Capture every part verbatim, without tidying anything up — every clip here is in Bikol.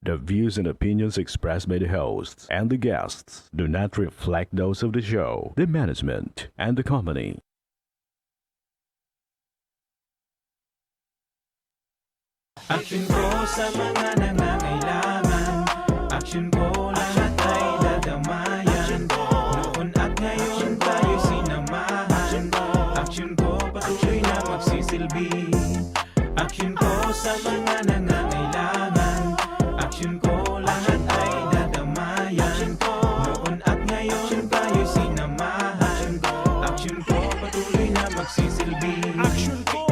The views and opinions expressed by the hosts and the guests do not reflect those of the show, the management, and the company. Action ko sa mga nangangailangan. Action ko lahat ay dadamayan. Noon at ngayon tayo'y sinamahan. Action ko patuloy na magsisilbi. Action ko sa mga nangangailangan. Action ko lahat ay dadamayan. Noon at ngayon tayo'y sinamahan. Action ko patuloy na magsisilbi. Action ko.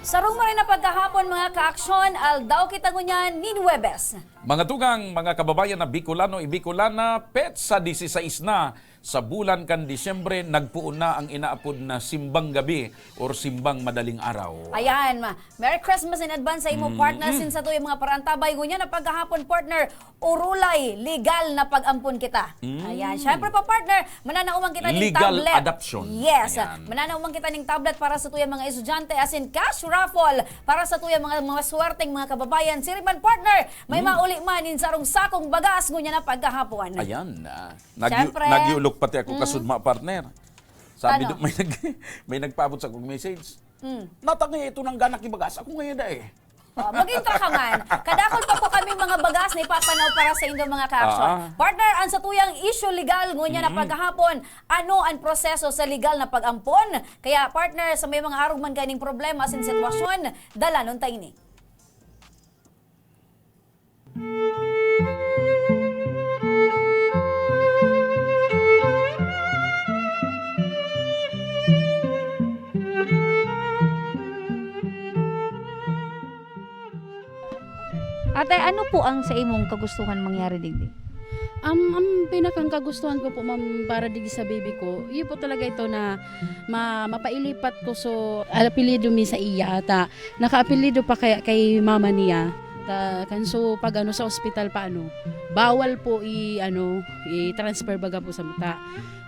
Sarong maray na pagkahapon, mga kaaksyon, aldaw kita ngunyan nin Huwebes. Mga tugang, mga kababayan na Bicolano, Bicolana, petsa diseseis na sa bulan kan Disyembre, nagpoon na ang inaapod na simbang gabi or simbang madaling araw. Ayan, ma-, Merry Christmas in advance sa imo, Mm. partner, Mm. sin satuyang mga parantabay. Ngunyan na pagkahapon, partner, orolay, legal na pag-ampon kita. Mm. Ayan. Syempre pa, partner, mananauman kita ning Legal tablet. adoption. Yes. Ayan. Mananauman kita ning tablet para satuyang mga estudyante, asin cash raffle para satuyang mga, mga swerteng mga kababayan. Siring man, partner, may Mm. mauli man nin sarong sakong bagas ngunyan na pagkahapon. Ayan. Ah, nagyu-, Siyempre. nagyulok pati ako Mm. kasudma, partner. Sabi Ano? do, may nag-, may nagpaabot sa akong message. Mm. Natangay ito nang ganak ibagas. Ako ngayon na eh. Oh, mag-intra ka man. Kadakul pa po kami mga bagas na ipapanaw para sa indo, mga kaaksyon. Ah. Partner, ang satuyang issue legal ngunyan na Mm. pagkahapon, ano ang proseso sa legal na pag-ampon? Kaya, partner, sa may mga arog man kaining problema asin sitwasyon, dalanon ta ini. Ate, ano po ang sa imong kagustuhan mangyari digdi? Um, ang pinakang kagustuhan ko po, ma'am, para digdi sa baby ko, yun po talaga ito na ma-, mapailipat ko. So, apelyido mi sa iya, ata nakaapelyido pa kaya kay mama niya. Ta, kan so, pag ano, sa ospital pa, ano, bawal po i-, ano, i-transfer baga po sa mata.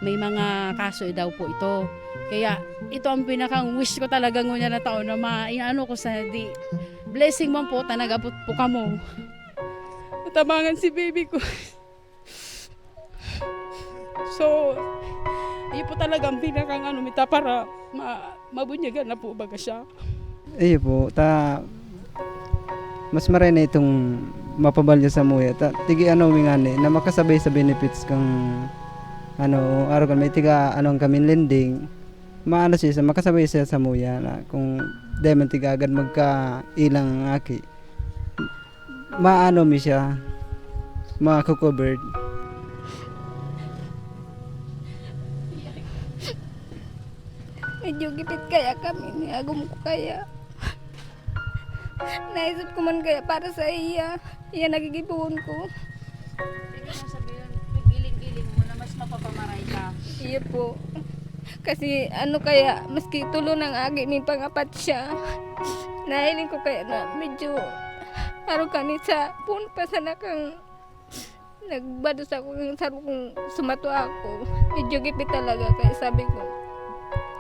May mga kaso daw po ito. Kaya, ito ang pinakang wish ko talaga ngunyan na taon na ma-, inaano ko sa di, blessing man po, ta nag-abot po kamo. Tabangan si baby ko. So, iyo po talaga ang pinakang ano, mita para ma-, mabunyagan na po baga siya. Iyo po, ta, mas maray na itong mapabalya sa muya. Ta, tigi ano, mi ngani, na makasabay sa benefits kang, ano, araw kan may tiga, ano, ang kaming lending, maano siya, sa, makasabay siya sa muya na kung di man tiga agad magkailang aki. Maano mi siya, mako-covered. Medyo gipit kaya kami ni agom ko kaya. Naisip ko man kaya para sa iya, iya nagigibohon ko. Ibig mo sabihin, giling-giling mo na mas mapapamaray ka. Iya po. Kasi ano kaya, maski tulo nang agi, may pangapat siya. Nahiling ko kaya na medyo, araw kani sa phone pa sana kang nagbados ako, yung sabi kong sumato ako. Medyo gipit talaga, kaya sabi ko,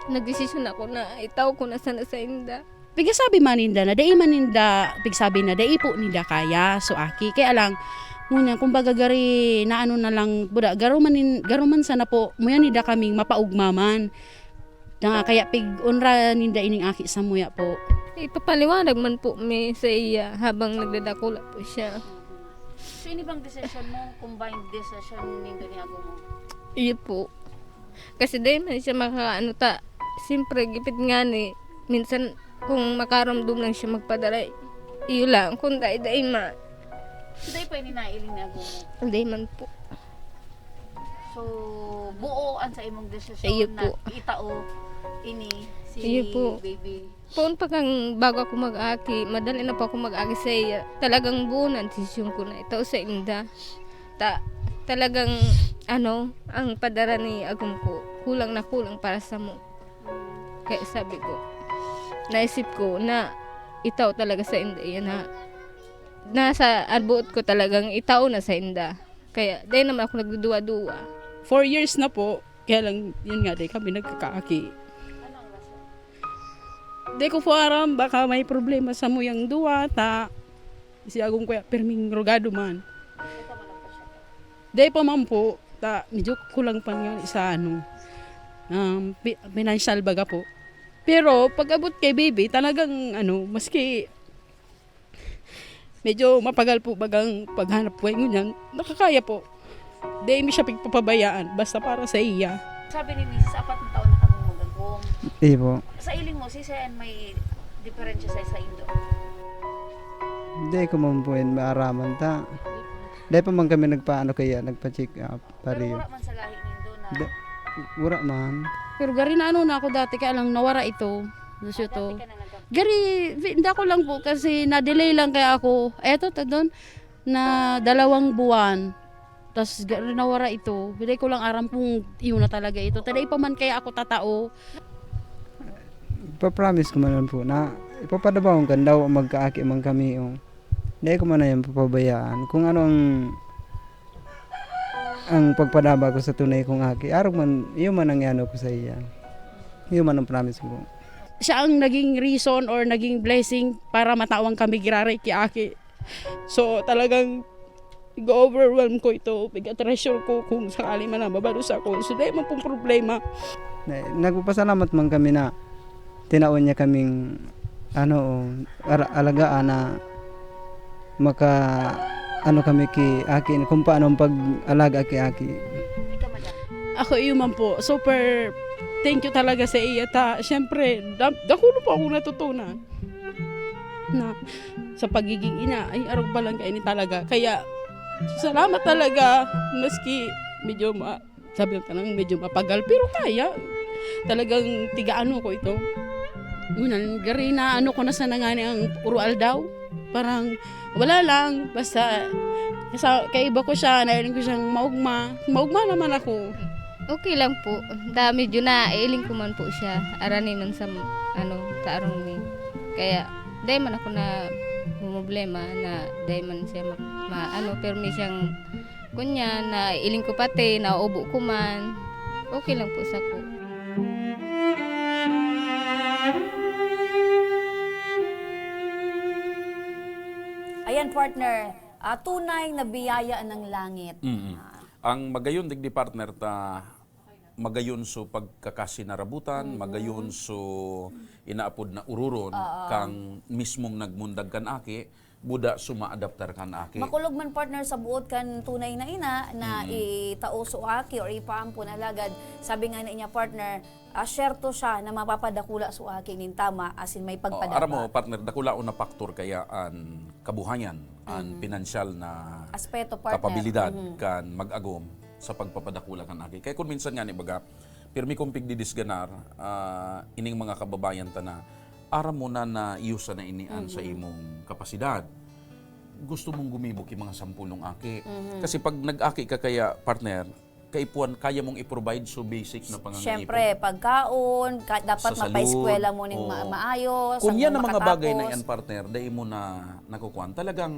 nagdesisyon ako na itaw ko na sana sa inda. Pigsasabi man ninda na dai man ninda, pigsabi na dai po ninda kaya, so aki. Kaya lang, ngunyan, kumbaga, gari, naano na lang, buda, garo man nin-, garo man sana po, muya ninda kaming mapaugma man. Na kaya pig-onra ninda ining aki sa muya po. Ipapaliwanag man po mi sa iya habang nagdadakula po siya. So, ini bang desisyon mo, combined decision nindo ni agom mo? Iyo po. Kasi dai man siya makaano ta, siyempre, gipit ngani, minsan kung makaramdom lang siya magpadara, iyo lang, kung dai, dai man. So, dai pa ini nailing ni agom mo? Dai man po. So, buo an sa imong desisyon Iyo na po. itao ini si Iyo po. baby? Poon pa kang bago ako mag-aki, madali na po ako mag-aki sa iya. Talagang buo na ang desisyon ko na itao sa inda. Ta-, talagang, ano, ang padara ni agom ko, kulang na kulang para sa mo. Kaya sabi ko, Naisip ko na itao talaga sa inda yan, ha. Nasa buot ko talagang itao na sa inda. Kaya, dai naman ako nagduduwa-duwa. Four years na po, kaya lang, yun nga, dai kami nagkakaaki. Dai ko po aram, baka may problema sa muyang duwa, ta si agong kuya, pirming rogado man. Dai pa man po, ta medyo kulang pa nga sa ano, um, pi-, financial baga po. Pero pag-abot kay baby, talagang ano, maski medyo mapagal po bagang paghanap buhay ngunyan, nakakaya po. Dai mi siya pigpapabayaan, basta para sa iya. Sabi ni misis, apat na taon na kaming mag-agom. Iyo po. Sa iling mo, si Sen may diferensya sa, sa indo? Dai ko man po yan maaraman ta. Dai pa man kami nagpaano kaya, nagpa-check up, Pero pareho. Wala man sa lahi nindo na Di, wala man. Pero gari na ano na ako dati, kaya lang nawara ito. Gusto Ah, to. Dati ka na nag- Gari, vi-, hindi ako lang po kasi na-delay lang kaya ako. Eto, ta doon, na dalawang buwan. Tas gari nawara ito. Hindi ko lang aram kung yun na talaga ito. Tada ipa man kaya ako tatao. Ipapromise ko man lang po na ipapadabawon kan daw magkaaki man kami, oh. Dai ko man na yan papabayaan. Kung ano ang, ang pagpadaba ko sa tunay kong aki, arog man, iyo man ang iano ko sa iya. Iyo man ang promise ko. Siya ang naging reason or naging blessing para matawan kami giraray ki aki. So, talagang nag-overwhelm ko ito. Piga-treasure ko kung sakali man na mabalos ako. So, dai man pong problema. Na, nagpapasalamat man kami na tinaon niya kaming, ano, ara-, alagaan na maka-, ano kami ki aki, kung paano ang pag-alaga ki aki. Ako, iyo man po, super thank you talaga sa iya. Ta, siyempre, da-, dakula po akong natutunan na sa pagiging ina, ay, arog pa lang kaini talaga. Kaya, salamat talaga, maski medyo ma-, sabi ko tanang medyo mapagal, pero kaya. Talagang tigaano ko ito. Ngunyan, gari na ano ko na sana ngani ang puro aldaw. Parang wala lang, basta sa, kaiba ko siya, nailing ko siyang maugma. Maugma naman ako. Okay lang po. Da, medyo nailing ko man po siya. Arani man sa, ano, sa arong mi. Kaya, dai man ako na problema na dai man siya ma-, ma-, ano, pero may siyang Ngunyan, nailing ko pati, naubo ko man. Okay lang po sako. Ayan, partner, ah, tunay na biyaya ng langit. Mm. Ah. Ang magayon digdi, partner, ta magayon so pagkakasinarabutan, Mm. magayon so inaapod na ururon Oo. kang mismong nagmundag kan aki, buda sumaadaptar kan aki. Makulog man, partner, sa buot kan tunay na ina na Mm. itao so aki or ipaampon, alagad sabi nga niya, partner, ah, syerto siya na mapapadakula so aki nin tama, asin may Oh, pagpadaba. Aram mo, partner, dakulaon na faktor kaya an kabuhayan, an Mm. pinansyal na Aspeto, partner. kapabilidad Mm. kan mag-agom sa pagpapadakula kan aki. Kaya kung minsan nga ni baga, pirmi kong pigdidisganar, ah, ining mga kababayan ta na, aram mo na na iyo sana ini an sa Mm-hmm. imong kapasidad. Gusto mong gumibo ki mga sampolong aki. Mm-hmm. Kasi pag nag-aki ka kaya, partner, kaipuhan, kaya mong i-provide so basic na pangangaipo. Siyempre, pagkaon, ka-, dapat Sa salud, mapaeskwela mo ning ma-, oo. maayos, Kung hanggang yan ang mga bagay na makatapos. yan, partner, dai mo na nakukuhan. Talagang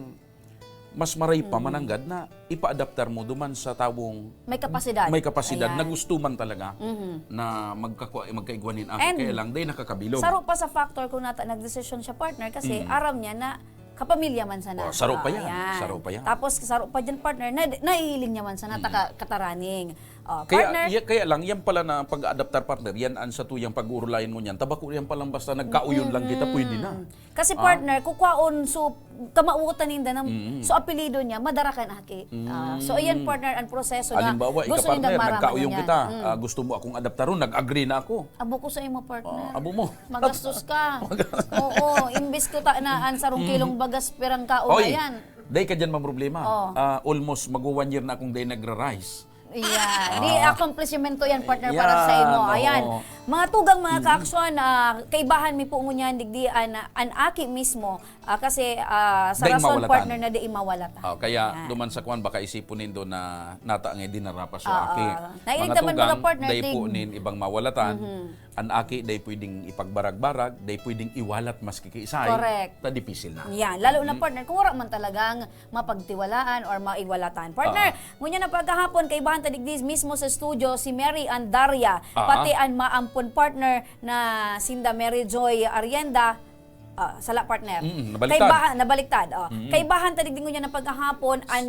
mas maray pa Mm. mananggad na ipaadaptar mo duman sa tawong May kapasidad. may kapasidad na Ayan. gusto man talaga Mhm. na magkakwa-, magkaigwa nin aki. And Kaya lang, dai nakakabilog. saro pa sa factor kung nata-, nagdesisyon siya, partner, kasi Mm. aram niya na kapamilya man sana. Oh, saro pa yan. Ayan. Saro pa yan. Tapos, saro pa dyan, partner, na, nahihiling niya man sana Mm. taka-, kataraning. Oh, Kaya, partner. ya-, kaya lang, yan pala na pag-aadaptar, partner, yan ang sa tuyang pag-uurulayan mo niyan. Tabako yan palang basta nagkauyon lang kita, Mm. pwede na. Kasi, Ah. partner, kukwaon, so, kamawotan ninda na, Mm. so, apelyido niya, madara kan aki. Ah, so, Mm. ayan, partner, ang proseso na Halimbawa, ika, gusto ninda partner, maaraman nagkauyong ngunyan. kita. Mm. Ah, gusto mo akong adaptaron, nag-agree na ako. Abo ko sa imo, partner. Ah, abo mo. Magastos ka. Magastos. Oo, imbis ko ta na ang sarong Mm. kilong bagas, pirang kaon Oy, na yan. dai ka dyan mamroblema. Oh. Ah, almost magwa-one year na akong dai nagra-rice. Yan. Di Ah. accomplishment to yan, partner, para sa Yan, imo. Ayan. oo. Mga tugang, mga Mm. kaaksyon, ah, kaibahan mi po ngunyan, digdi, an, an aki mismo. Ah, kasi, ah, sa Dai rason, mawalatan. partner, na dai mawalatan. Ah, kaya Yan. duman sa kwan, baka isipon nindo na nata nga dinara pa sa Oo. aki. Nailig Mga naman, mga tugang, partner, dai po tig- nin ibang mawalatan. Mhm. An aki dai pwedeng ipagbarag-barag, dai pwedeng iwalat maski kiisay. Correct. Ta dipisil na. Yan. Lalo na, Mm. partner, kung wala man talagang mapagtiwalaan or maiwalatan. Partner, Ah. ngunyan na pagkahapon, kaibahan ta digdi mismo sa studio si Mary Ann Daria, Ah. pati an maampon partner na sinda Mary Joy Arienda. Ah, sala, partner. Mm, nabaliktad. Kaibahan, nabaliktad. Oh. Mm. Kaibahan ta digdi ngunyan na pagkahapon an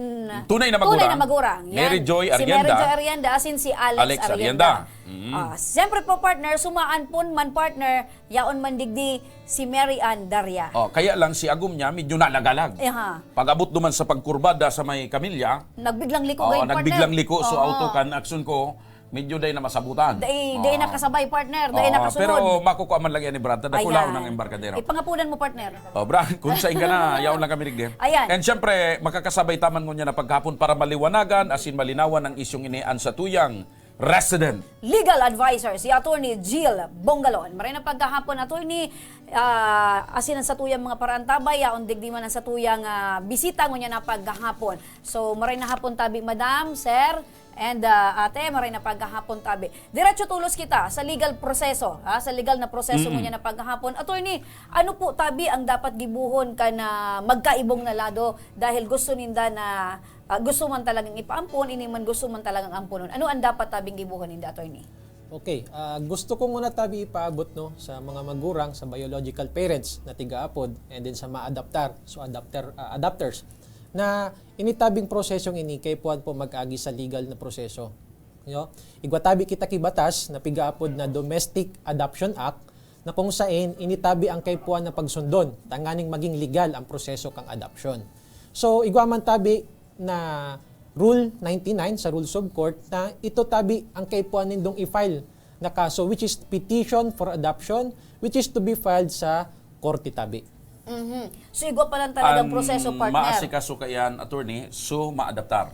Tunay na tunay na magurang. magurang. Yan. Mary Joy Si Mary Arienda. Joy Arienda asin si Alex, Alex Arienda. Mm. Ah, siyempre po, partner, sumaampon man, partner, yaon man digdi si Mary Ann Daria. Oh, kaya lang si agom niya medyo nalagalag. Aha. Pag-abot duman sa pagkurbada sa may kamilya, Nagbiglang liko, oh, gayod, partner. nagbiglang liko, so Oo. auto kan action ko, medyo day na masabutan. Day, day Oo. nakasabay, partner. Day Oo, nakasunod. Pero makukuha man lang yan ni Brad. Dakulaon Ayan. Ng embarkadero. Ipangapunan mo, partner. Oh, Brad, kung saan ka na, yaon lang kami rigdi. Ayan. And syempre, makakasabay taman ngunyan na paghapon para maliwanagan, asin malinawan ang isyong ini an satuyang resident. Legal advisor, si Attorney Jill Bongalon. Maray na paghahapon, Attorney. Ah, asin ang satuyang mga paraantabay, yaon digdi man ang satuyang ah, bisita ngunyan na paghahapon. So, maray na hapon tabi, madam, sir, and ah, ate, maray na paghahapon tabi. Diretso tulos kita sa legal proseso, ha? Sa legal na proseso Mm. ngunyan na paghahapon. Attorney, ano po tabi ang dapat gibuhon kan ah, magkaibong na lado dahil gusto ninda na ah, gusto man talagang ipaampon, ini man gusto man talagang amponon? Ano ang dapat tabing gibuhon ninda, Attorney? Okay, ah, gusto ko muna tabi ipaabot, no, sa mga magurang, sa biological parents na tigaapod, and then sa maadaptar, so adapter, ah, adapters, na initabing prosesong ini kay puwan po mag-agi sa legal na proseso. No? Igwa tabi kita ki batas na pigaapod na Domestic Adoption Act, na kung sain initabi ang kay puwan na pagsundon tanganing maging legal ang proseso kang adoption. So, igwa man tabi na Rule ninety-nine sa Rules of Court na ito tabi ang kay puwan nindong i-file na kaso, which is petition for adoption, which is to be filed sa korte tabi. Mhm. So, igwa pa lang talagang Ang proseso, partner. Maasikaso kaiyan, attorney, so maadaptar.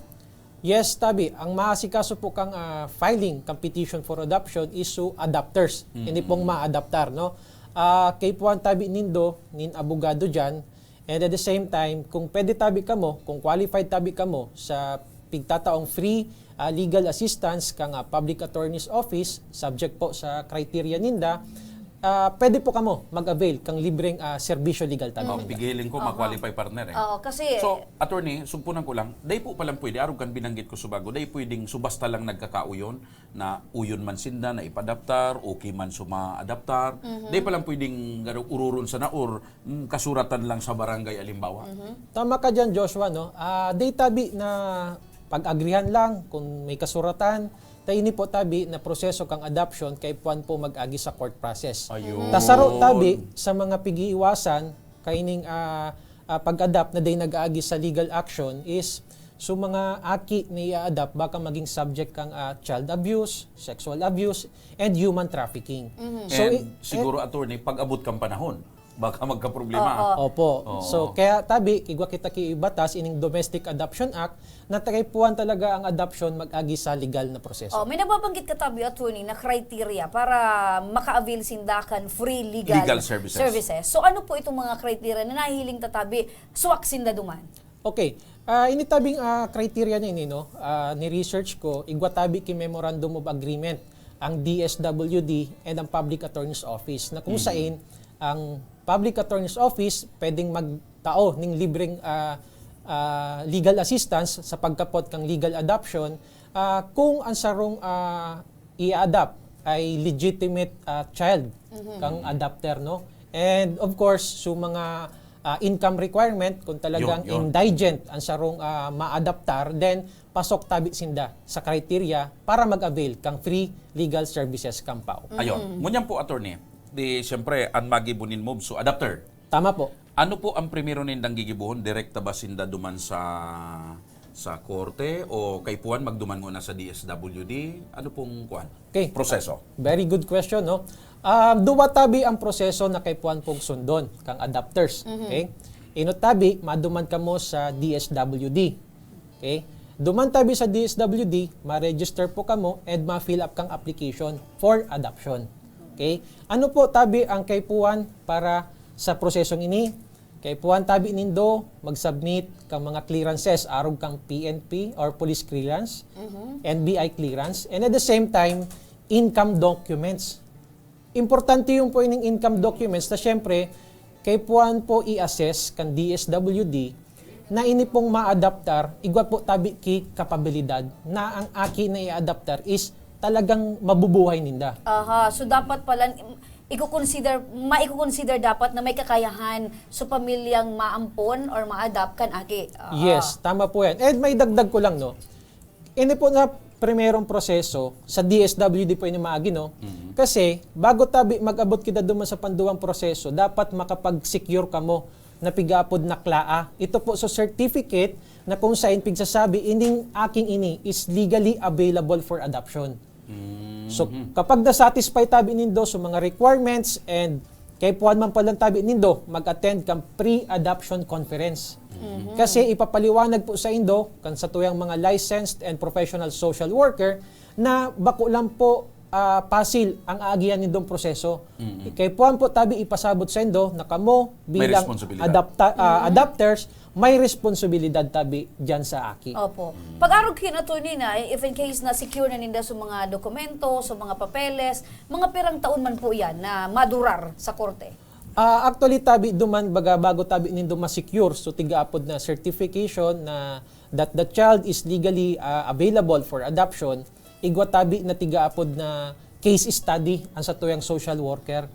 Yes, tabi. Ang maasikaso po kang ah, filing kang petition for adoption is so adopters. Mm. Hindi pong maadaptar, no? Ah, kay puwan tabi nindo, nin abogado dyan, and at the same time, kung pwede tabi kamo, kung qualified tabi kamo sa pigtataong free ah, legal assistance kang ah, Public Attorney's Office, subject po sa criteria ninda, ah, pwede po kamo mag-avail kang libreng ah, serbisyo legal tabi Oh, ninda. Pigiling ko, Aha. ma-qualify, partner eh. Oo, kasi So, attorney, sugpunan ko lang, dai po palang pwede, arog kan binanggit ko subago, dai pwedeng subasta lang nagkakauyon, na uyon man sinda na ipadaptar, okay man suma-adaptar, Mhm. dai palang pwedeng garo-, ururon sana or mm, kasuratan lang sa barangay, alimbawa. Mhm. Tama ka dyan, Joshua, no? Ah, di tabi na pag-agrihan lang kung may kasuratan, ta ini po tabi na proseso kang adoption kay puwan po mag-agi sa court process. Ayun. Ta saro tabi sa mga pig-iiwasan kaining ah, ah, pag-adopt na day nag-aagi sa legal action is so mga aki na i-adopt baka maging subject kang ah, child abuse, sexual abuse, and human trafficking. Mhm. So, And i- siguro, attorney, pag-abot kang panahon, baka magkaproblema. Oo. Opo. Oo. So, kaya tabi, igwa kita ki batas ining Domestic Adoption Act, na kay puwan talaga ang adoption mag-agi sa legal na proseso. Oh, may nababanggit ka tabi, attorney, na criteria para maka-avail sinda kan free legal, Legal services. So ano po itong mga criteria na nahihiling ta tabi, swak sinda duman? Okay. Ah, ini tabing ah, criteria na ini, no? Ah, ni-research ko, igwa tabi ki Memorandum of Agreement ang D S W D and ang Public Attorney's Office, na kung Mhm. sain ang Public Attorney's Office pwedeng magtao ning libreng ah, ah, legal assistance sa pagkapot kang legal adoption ah, kung ang sarong ah, i-adopt ay legitimate ah, child Mhm. kang adopter, no? And of course, so mga ah, income requirement, kung talagang Yun, yun. indigent ang sarong ah, maadaptar, then pasok tabi sinda sa criteria para mag-avail kang free legal services kang pao. Ayun. Ngunyan po, attorney, di siyempre, an magibo nin mob, so adapter. Tama po. Ano po ang primero nindang gigibohon? Direkta ba sinda duman sa sa korte o kay puwan magduman nguna sa D S W D? Ano pong kuwan? Okay. Proseso. Very good question, no? Ah, duwa tabi ang proseso na kay puwan pong sundon kang adopters. Okay? Inot tabi, maduman kamo sa D S W D. Okay? Duman tabi sa D S W D, ma-register po kamo and ma-fill up kang application for adoption. Okay? Ano po tabi ang kay puwan para sa prosesong ini? Kay puwan tabi nindo, mag-submit kang mga clearances, arog kang P N P or police clearance, N B I clearance, and at the same time, income documents. Importante yung po ining income documents na siyempre, kaipuhan po i-assess kan D S W D na ini pong maadaptar, igwa po tabi ki kapabilidad na ang aki na i-adaptar is talagang mabubuhay ninda. Aha, so dapat pala, iko-consider, maiko-consider dapat na may kakayahan sa pamilyang maampon or ma-adapt kan aki. Aha. Yes, tama po yan. And may dagdag ko lang, no? Ini po na primerong proseso, sa D S W D po ini maagi, no? Kasi, bago tabi mag-abot kita duman sa panduwang proseso, dapat makapag-secure kamo na pigaapod na klaa. Ito po sa certificate na kung saan pigsasabi, ining aking ini is legally available for adoption. So, kapag na-satisfy tabi nindo sa mga requirements and kaipuhan man palang tabi nindo, mag-attend kang pre-adoption conference. Kasi ipapaliwanag po sa indo, kan sa tuyang mga licensed and professional social worker, na bako lang po ah, pasil ang aagihan nindong proseso. Kaipuhan po tabi ipasabot sa indo na kamo May bilang responsibilidad. adapta- ah, adapters, may responsibilidad tabi diyan sa aki. Opo. Pag-arog kin attorney na, if in case na secure na ninda sa mga dokumento, sa mga papeles, mga pirang taon man po yan na madurar sa korte? Ah, actually, tabi duman, baga bago tabi nindo ma-secure, so tigaapod na certification na that the child is legally ah, available for adoption, igwa tabi na tigaapod na case study ang sa tuyang social worker.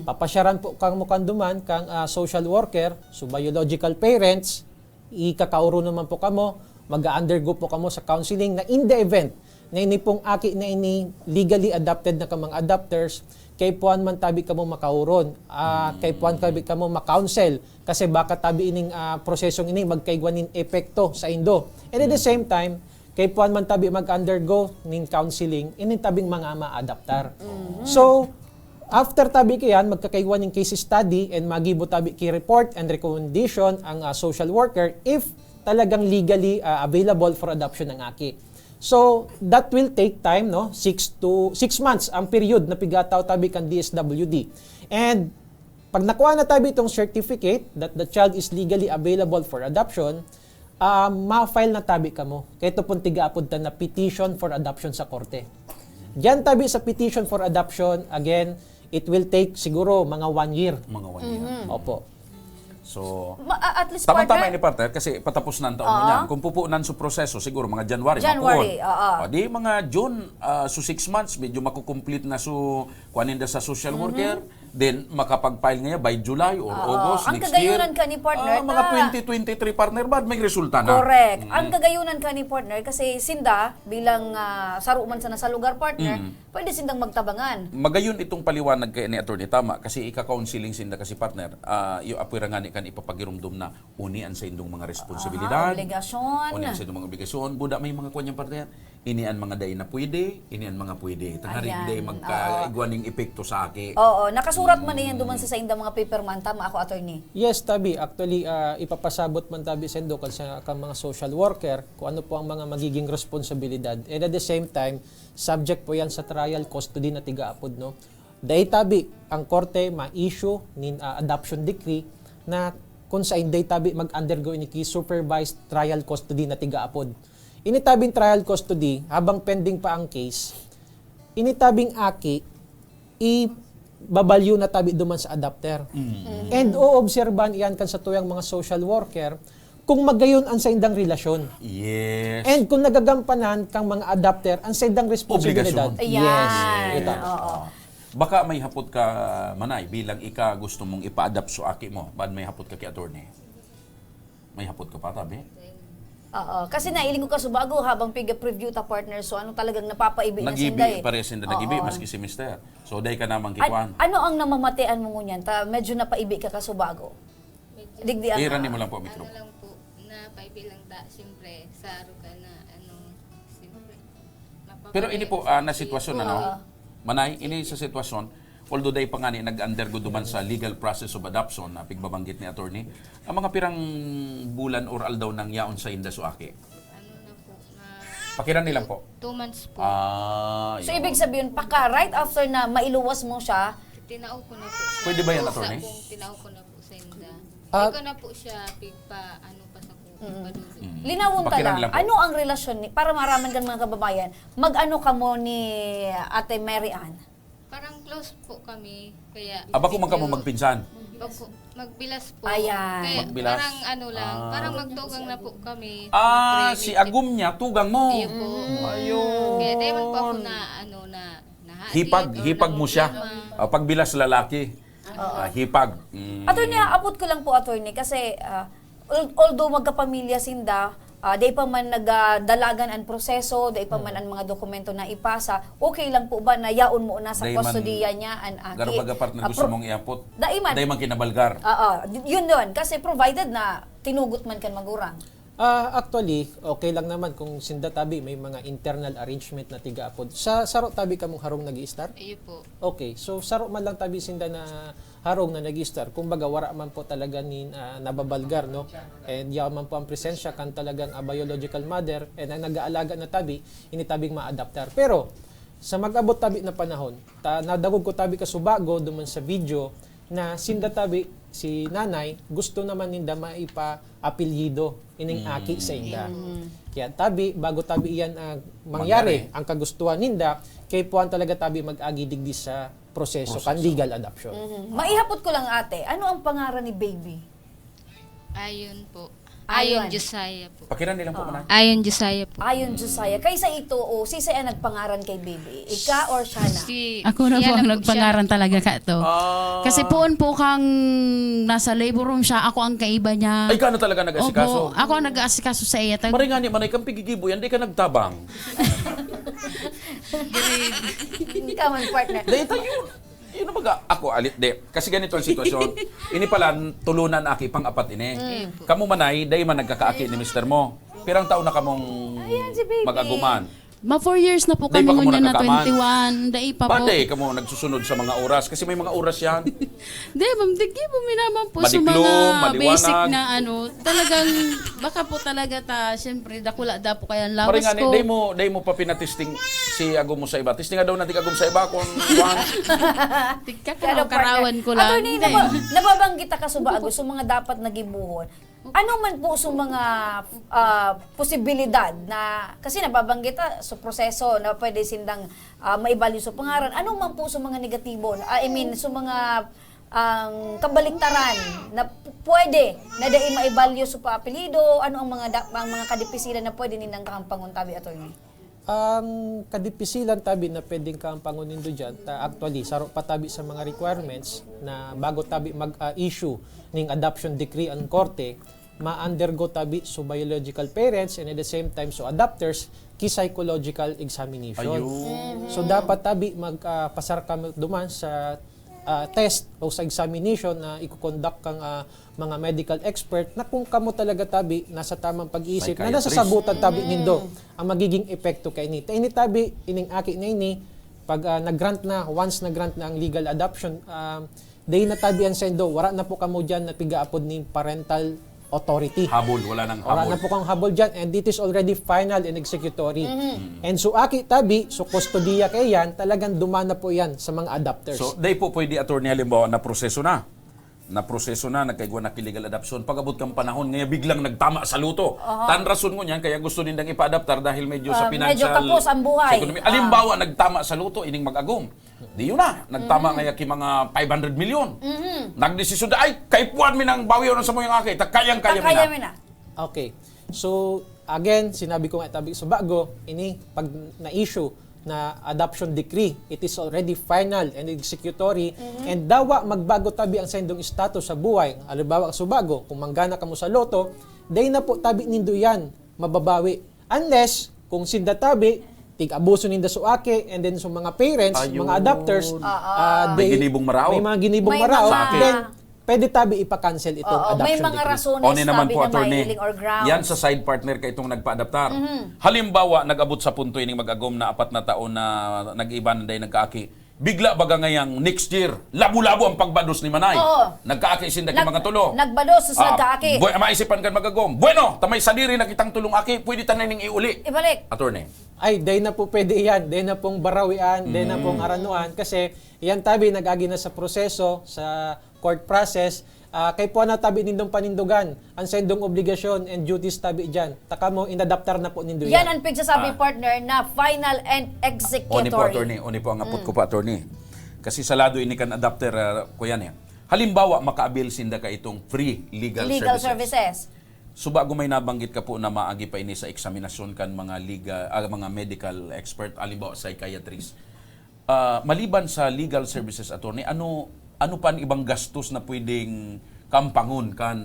Papasyaran po kamo kan duman kang ah, social worker, so biological parents, ikakauro naman po kamo, mag-undergo po kamo sa counseling na in the event na ini pong aki na ini legally adopted na kamang adopters, kaipuhan man tabi kamo makauron, ah, kaipuhan tabi kamo ma-counsel, kasi baka tabi ining ah, prosesong ini magkaigwa nin epekto sa indo. And at the same time, kaipuhan man tabi mag-undergo nin counseling, ini tabing mga maadaptar. So, after tabi kayan, magkakaigwa nin case study and magibo tabi ki report and recommendation ang ah, social worker if talagang legally ah, available for adoption ang aki. So, that will take time, no? Six to six months ang period na pigataw tabi kan D S W D. And pag nakuha na tabi itong certificate that the child is legally available for adoption, ah, ma-file na tabi kamo. Kaya ito pong tigaapod ta na petition for adoption sa korte. Diyan tabi sa petition for adoption, again, it will take siguro mga one year. Mga one year. Opo. So, Ma- a- at least tama-tama partner, ini partner kasi patapos na ang taon mo Oo. niyan. Kung pupunan sa proseso, siguro mga January, January, mapuon. oo. O, di mga June, ah, so six months, medyo makukomplete na so kuan ninda sa social worker. Then, makapag-file ngayon by July or Oo. August Ang next kagayunan year. Kani, partner, Ah, mga ta- twenty twenty-three partner ba, may resulta na. Correct. Mm. Ang kagayunan kani, partner, kasi sinda, bilang ah, saro man sana sa lugar, partner, Mm. pwede sindang magtabangan. Magayon itong paliwanag kay ni Attorney, tama, kasi ika-counseling sinda kasi partner, ah, yung apoy ra ngani kan ipapagirumdom na uni an sa indong mga responsibilidad. Aha, obligasyon. Uni an sa indong mga obligasyon. Buda may mga kuwan niyang partner. Ini an mga dai na pwede, ini an mga pwede. Tangarig Ayan, dai magkaigwa ning epekto sa aki. Oo, nakasurat man iyan duman sa saindang mga paper man. Tama ako, attorney. Yes, tabi. Actually, ah, ipapasabot man tabi sa indo kan sa kan mga social worker kung ano po ang mga magiging responsibilidad. And at the same time, subject po yan sa trial custody na tigaapod, no? Dai tabi ang korte ma-issue nin ah, adoption decree na kung sa inday tabi mag-undergo ini ki supervised trial custody na tigaapod. Ini tabing trial custody, habang pending pa ang case, ini tabing aki, ibabalyo na tabi duman sa adopter. And oobserbahan iyan kan sa tuyang mga social worker kung magayon ang saindang relasyon. Yes. And kung nagagampanan kang mga adopter ang saindang responsibilidad. Obligasyon. Ayan. Yes. Ito. Oo. Baka may hapot ka, Manay, bilang ika gusto mong ipa-adopt so aki mo. Bad may hapot ka ki attorney? May hapot ka pa, tabi? Oo. Kasi nailing ko kasubago habang piga-preview ta, partner. So ano talagang napapaibi na Nagibi sinda eh. Pare sinda nagibi, Oo. Maski si mister. So, day ka naman An- kikwan. Ano ang namamatean mo ngunyan? Ta, medyo napaibi ka kasubago. Digdi ang Iran mo lang po, mikro. Ano lang po, na paibi lang ta, siyempre, sa aruga na, ano, siyempre, Pero ini po, ah, na sitwasyon, ano? Ah. Manay, ini sa sitwasyon, although day pa nga ni nag-undergo duman sa legal process of adoption na pigbabanggit ni attorney, ang mga pirang bulan or aldaw nang yaon sa inda so aki. Ano na po, na Pakiran nilang po. Two months po. Ah, So yun. Ibig sabihin, paka right after na mailuwas mo siya, Tinao ko na po siya. Pwede ba yan, Sa attorney? Pong tinao ko na po sa inda. Ah. Hindi ko na po siya pigpa, ano pa sa po, padulo. Mm. Linawon ta Pakiran lang. lang po. Ano ang relasyon ni, para maraman kan mga kababayan, mag-ano kamo ni Ate Mary Ann? Parang close po kami, kaya Aba ko man kamo medyo magpinsan. Opo, magbilas po. Ayan. Kaya Magbilas. parang ano lang, Ah. parang magtugang na po kami. Ah, Siyempre, si medyo- Agum niya, tugang mo. Iyo po. Ayun. Kaya dahil man po ako na ano na nahagit Hipag, or hipag mo siya. naproblema. Ah, pagbilas lalaki. Ah, hipag. Mm. Attorney, aapot ko lang po, attorney, kasi ah, al- although magkapamilya sinda, ah, dai pa man nagdalagan ang proseso, dai pa man ang mga dokumento na ipasa, okay lang po ba na yaon mo na sa Dai man- kustodiya niya an aki? Garo baga, partner, Ah, gusto pro- mong iapot. Dai man. Dai man kinabalgar. Oo, y- yun yun. Kasi provided na tinugot man kan magurang. Ah, actually, okay lang naman kung sinda tabi may mga internal arrangement na tigaapod. Sa saro tabi kamong harong nag-i-start? Iyo po. Okay, so saro man lang tabi sinda na harong na nag-i-start. Kumbaga, wala man po talaga ni ah, nababalgar, no? And yaw man po ang presensya kan talagang ah, biological mother and ang nag-aalaga na tabi, ini tabing maadaptar. Pero sa mag-abot tabi na panahon, ta, nadangog ko tabi kasubago duman sa video na sinda tabi si nanay gusto naman ninda maipa-apelyido ining aki sa inda. Kaya tabi, bago tabi iyan ah, mangyari, Mangyari. ang kagustuhan ninda, kay puan talaga tabi mag-agi digdi sa proseso kan Proseso. Legal adoption. Mhm. Maihapot ko lang, ate, ano ang pangaran ni baby? Ayon po. Ayon. Ayon Josiah po. Pakiran nilang po, manay. Ayon Josiah po. Ayon, Josiah. Kaysa ito, o sisay ang nagpangaran kay baby? Ika or siya na? Si, Ako na siya po ang na po, nagpangaran talaga ka to. Ah. Kasi poon po kang nasa labor room siya, ako ang kaiba niya. Ay, ka na talaga nag-asikaso. Opo, ako ang nag-aasikaso sa iya. Tag- Maray nga ni, manay kang pigigibo yan, di ka nagtabang. Ikaw man, partner. Dahil tayo, yun ang baga, ako, alit, de. Kasi ganito ang sitwasyon. Ini pala, tulunan aki, pang-apat ini. Kamu manay, dahil man nagkakaaki ni mister mo. Pirang taon na kamong Ayan, si baby. mag-aguman. Ma four years na po Di kami pa kamo ngunyan na nagkakaman? twenty-one. Dai pa po. Pati, kamo nagsusunod sa mga oras. Kasi may mga oras yan. Di, ma'am, di po minaman po sa Madiklom, mga maliwanag. Basic na ano. Talagang, baka po talaga ta, syempre, dakula da po kaya ang lawas Maray nga ni, ko. Dahil mo, dahil mo pa pinatesting si agum mo sa iba. Testing daw natin agum sa iba kung kuwan. Tigka Pero, karawan ko partner, lang. attorney, Hindi. naba- nababanggit ka kasubago sa mga dapat na gibuhon. Ano man po sa mga ah, posibilidad na, kasi nababanggit ta sa proseso na pwede sindang ah, maibalyo sa pangaran, ano man po sa mga negatibo, ah, I mean, sa mga ang kabaliktaran na p- pwede na dai maibalyo sa paapelyido, ano ang mga da- ang mga kadipisilan na pwede nindang kahampangon, tabi, attorney? Ang kadipisilan tabi na pwedeng kaampangon nindo dyan, ta, actually, saro pa tabi sa mga requirements na bago tabi mag-issue ning adoption decree ang korte, ma-undergo tabi so biological parents and at the same time so adopters ki psychological examination. Ayun. So dapat tabi magpasar kamo duman sa ah, test o sa examination na iko-conduct kang ah, mga medical expert na kung kamo talaga tabi nasa tamang pag-iisip na Psychiatrist. nasasagutan tabi nindo ang magiging epekto kaini. Ta ini tabi, ining aki na ini, pag ah, nag-grant na, once nag-grant na ang legal adoption, um, day na tabi ang sendo, wala na po kamo dyan na pigaapod ni parental authority. Habol, wala nang Wala habol. na po kang habol dyan and it is already final and executory. And so aki tabi, so kustodiya kaya yan, talagang duman na po yan sa mga adopters. So, dai po pwede, attorney, halimbawa, na proseso na. Na proseso na, nagkaigwa na ki legal adoption. Pag-abot kang panahon, ngayon biglang nagtama sa luto. Tan rason ngunyan, kaya gusto nindang ipa-adoptar dahil medyo sa Ah, medyo financial kapos ang buhay. sa ekonomiya. Alimbawa, nagtama sa luto, ining mag-agom. Di yun na, nagtama ngaya ki mga five hundred milyon. Nagdesisyon na, ay, kaipuhan mi nang bawi na sa muyang aki. Ta kayang-kaya mi na. Kaya mi na. Okay. So, again, sinabi ko nga tabi sa bago, ini pag na-issue na adoption decree, it is already final and executory and dawa magbago tabi ang sendong status sa buhay. Halimbawa, sa bago, kung manggana kamo sa loto, day na po tabi nindo yan, mababawi. Unless, kung sinda tabi, tig-abuso ninda sa aki, and then sa mga parents, Ayun. mga adopters, ah, May they- ginibong maraot. May mga ginibong May maraot. mga- Then, pwede tabi ipa-cancel itong Oo, may adoption mga decree. rasones, One naman tabi po, na attorney. mahiling or grounds. Yan sa side partner ka itong nagpa-adaptar. Halimbawa, nag-abot sa punto ining mag-agom na apat na taon na nag-iba na dahil nagkaaki. Bigla baga ngayang next year, labo-labo ang pagbados ni Manay. Oo. Nagkaaki sinda Nag- mga tulo. nagbados, Ah, nagkaaki. Bu- maisipan kan mag-agom. Bueno, ta may sadiri na kitang tulong aki, pwede ta na ning iuli. Ibalik. Attorney. Ay, day na po pwede yan. Day na pong barawian, day na pong aranuan. Kasi yan tabi, nag-agi na sa proseso, sa court process. Ah, kay po na tabi nindong panindugan, ang sendong obligasyon and duties tabi dyan. Taka mo, inadaptar na po nindo Yan yan. ang pigsasabi, Ah. partner, na final and Oni po, executory. attorney. Oni po ang apot ko po, attorney. Kasi salado ini kan adopter, ah, kuya niya. Halimbawa, maka-avail sinda ka itong free legal Legal services. services. So, bago may nabanggit ka po na maagi pa ini sa eksaminasyon kan mga legal, ah, mga medical expert, halimbawa, psychiatrist. Ah, maliban sa legal services, attorney, ano, ano pa ang ibang gastos na pwedeng kampangon kan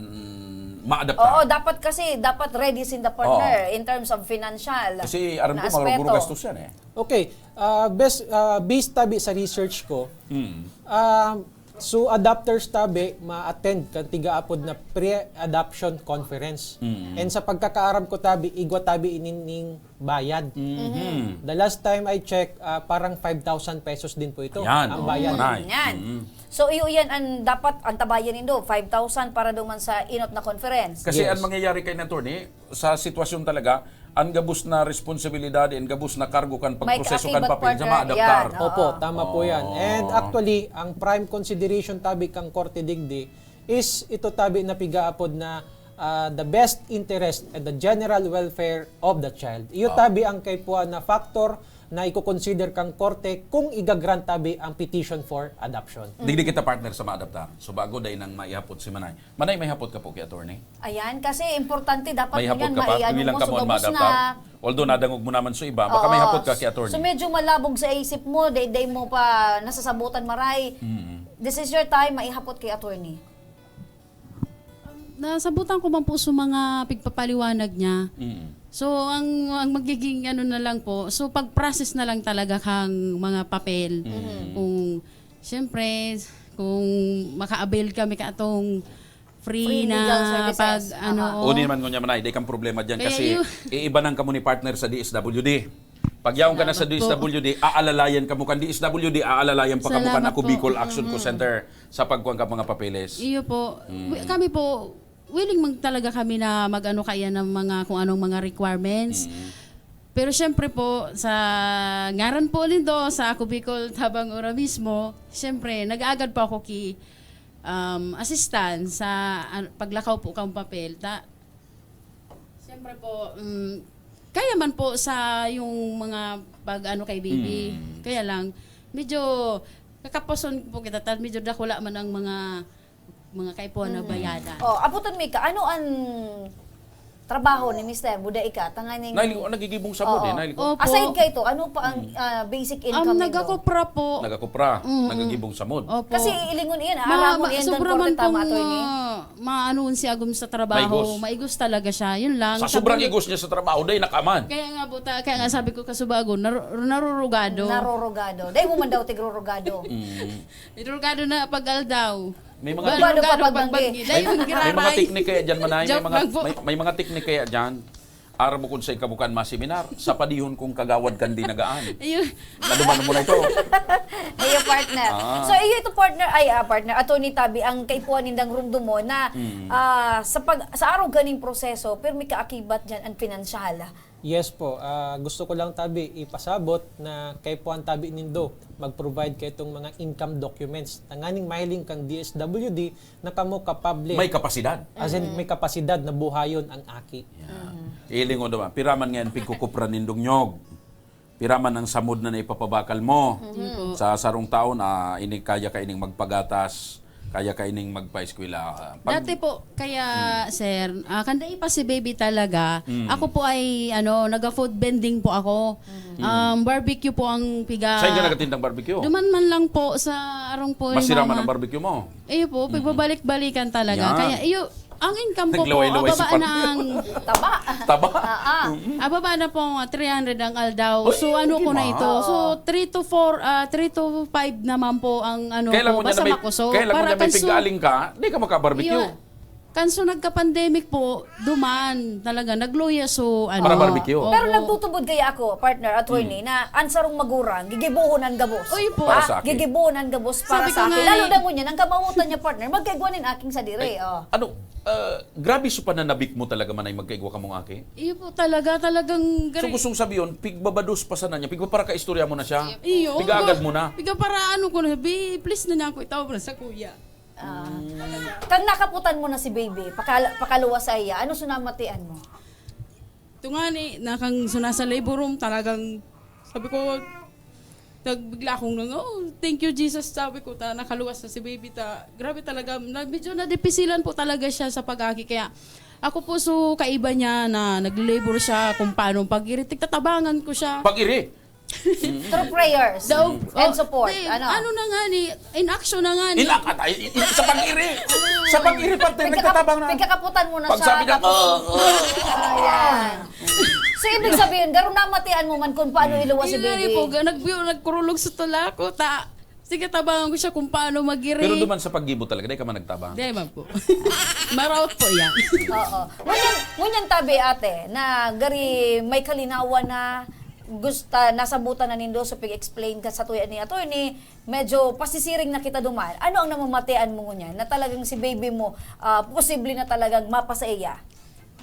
maadaptar? Oo, dapat kasi, dapat ready sinda, partner, Oo. in terms of financial Kasi aram na ko, aspeto. maruguro gastos yan eh. Okay, ah, bes-, ah, based tabi sa research ko, Mm. ah, so adopters tabi ma-attend kan tigaapod na pre-adoption conference. Mm. And sa pagkakaaram ko tabi, igwa tabi ini ning bayad. Mhm. The last time I check, ah, parang five thousand pesos din po ito Ayan, ang oo, bayad. manay. Yan. Mm. So, iyo yan ang dapat antabayan nindo, five thousand para duman sa inot na conference. Kasi Yes. ang mangyayari kay attorney, sa sitwasyon talaga, ang gabos na responsibilidad, ang gabos na kargo kan May pagproseso kan kaakibat, papel sa partner. maadaptar. Yan, oo. Opo, tama po yan. And Oo. actually, ang prime consideration tabi kang Korte Digdi is ito tabi na pigaapod na, ah, the best interest and the general welfare of the child. Iyo Ah. tabi ang kaipuhan na factor na iko-consider kang korte kung igagrant tabi ang petition for adoption. Digdi kita partner sa maadaptar. So bago dai nang maihapot si Manay. Manay, may hapot ka po kay attorney? Ayan, kasi importante dapat May hapot yan, ka pa? maiano Tuwi lang mo, ka mo ang sugabos maadaptar. na. Although nadangog mo naman sa iba, baka may Oo. hapot ka kay attorney. So medyo malabog sa isip mo, dai, dai mo pa nasasabutan maray. Mm. This is your time, maihapot kay attorney. Nasabutan ko man po sa mga pigpapaliwanag niya. Mm. So, ang, ang magiging ano na lang po, so pag-process na lang talaga kang mga papel. Mm. Kung, siyempre, kung maka-avail kami ka atong free Free na legal services. pag, ano, Aha. oo. Uni naman ngunyan, Manay, dai kang problema dyan Kaya kasi yun. iibanan ka mo ni partner sa D S W D. Pag yaon ka na sa Salamat po. D S W D, aalalayan ka mo kan D S W D, aalalayan pa ka mo kan Salamat Ako po. Bicol Action Call Mm. Center sa pagkuha ka mga papeles. Iyo po. Mm. Wi-, kami po, willing man talaga kami na mag-ano kaya ng mga, kung anong mga requirements. Mm. Pero siyempre po, sa ngaran po nindo, sa Ako Bicol Tabang Ora mismo, siyempre, nag-aagad po ako ki, um, assistance sa, ah, paglakaw po kang papel. Ta-, siyempre po, mm, kaya man po sa yung mga pag-ano kay baby. Mm. Kaya lang, medyo kakapuson po kita, ta-, medyo dakula man ang mga, mga kaipuhan na Mm. bayadan. Oh, abutan mi ka, ano ang trabaho ni Mister Buda ika? Tanganing Nahiling ko, nagigibong samod eh, Oo. nahiling ko. Opo. Aside kay ito, ano pa ang, Mm. ah, basic Um, income nindo? nagakopra po. Nagakopra, Mm-mm. nagagibong samod. Opo. Kasi ilingon iyan, Ma-, aramon ma-, iyan kan sobra korte man tama, pong, attorney. ah, maano si Agom sa trabaho. Maigos. Maigos talaga siya. Yun lang. Sa Sabi sobrang ko igos niya sa trabaho, dai nakaman. Kaya nga po, ta-, kaya nga sabi ko, kasubago, naru-, narurugado. Narurugado. Dai mo man daw tigrurugado. Mm. Narurugado na pag-aldaw. May mga Bado Bado pa pa pagbanggi. pagbanggi. Dai May, yung may mga giraray. teknik kaya dyan, Manay. May Joke mga, lang po. may, may mga teknik kaya dyan. Aram mo kung saan ka bukan maseminar, sa padihon kong kagawad kan dinagaan. Ayun. Naduman mo na ito. Iyo, partner. Ah. So, iyo ito, partner, ay, ah, partner, Attorney Tabi, ang kaipuhan nindang rumdumon na, Mm. ah, sa pag-, sa arog kaning proseso, pero may kaakibat dyan ang pinansyal. Yes po. Ah, gusto ko lang tabi ipasabot na kaipuhan tabi nindo mag-provide kaitong mga income documents tanganing mahiling kang D S W D na kamo ka-public. May kapasidad. As in, Mm. may kapasidad na buhayon ang aki. Yeah. Mm. Ilingon naman, piraman ngayon pigkukupran nindong nyog. Piraman ang samod na naipapabakal mo. Mhm. Opo. Sa sarong taon, ah, ini kaya ka ining magpagatas, kaya ka ining magpaeskwela. Pag Dati po, kaya, Hmm. sir, ah, kanda pa si baby talaga, Hmm. ako po ay, ano, naga-food vending po ako. Hmm. Um, barbecue po ang piga- Saan ka nagatindang barbecue? Duman man lang po sa arong po yung Masira man mga ang barbecue mo. Iyo po, Mm. pagbabalik-balikan talaga. Yan. Kaya iyo, ang income ko po, Naglaway-laway si ababa Pam. na ang Taba. Taba. Ah, ah. Mm. Ababa na po ang mga three hundred ang aldaw. Uy, So, ano ko na ginawa. ito? So, three to four, ah, three to five naman po ang ano Kailan ko, mo niya basta na may, makusog. kailan mo Para niya may kanso, pigaling ka, di ka makabarbecue. iyo, kanso nagka-pandemic po, duman talaga, nagluya so, ano. Para barbecue. Opo. Pero nagtutubod kaya ako, partner, attorney, Mm. na ang sarong magurang, gigibuhon ang gabos. Oy po. Para Ah, sa akin. gigibuhon ang gabos para Sabi ko sa akin. nga Lalo eh. na ngunyan, ang kamawotan niya, partner, magkaigwa nin aking sadiri, Ay, oh. ano, ah, grabe so pananabik mo talaga, Manay, magkaigwa kamong aki? Iyo po, talaga, talagang So, gari- gustong sabihin, pigbabados pa sana niya, pigpaparakaistorya mo na siya, Iyo. pigagad mo na. Piga para ano ko na, "Bi, please na niya ako, itawag na sa kuya." Ah, Mm. kang nakaputan mo na si baby, pakala-, pakaluwas sa iya, ano sunamatian mo? Ito nga ni, nakang suna sa labor room, talagang, sabi ko, Nagbigla akong nang, "Oh, thank you, Jesus," sabi ko, ta nakaluwas na si baby ta. Grabe talaga, na, medyo nadipisilan po talaga siya sa pag-aki. Kaya ako po, so, kaiba niya na nag-labor siya kung paano pag-iri. Tigtatabangan ko siya. Pag-iri? Through prayers Daw, and oh, support. di, Ano? ano na nga ni, inaction na nga ni. Inak at ay, i- i- sa pag-iri. Sa pag-iri, partner, nagtatabang na. Pagkakaputan mo na Pag siya. sabi niya, tapos- "Oh, oh." Ayan. So, ibig sabihin, garo namatian mo man kung paano iluwas si Hindi nga rin baby. po, ga- nagbiyo, nagkurulog sa tula ko, ta. Sige, tabangan ko siya kung paano mag-iri. Pero duman sa paggibo talaga, di ka man nagtabang. Di man po. Maraot po yan. Oo. Ngunyan, ngunyan tabi, ate, na gari may kalinawan na gusta, nasabutan na nindo sa pag-explain ka sa tuya ni attorney, medyo pasisiring na kita duman. Ano ang namamatian mo ngunyan na talagang si baby mo, ah, posible na talagang mapasaiya?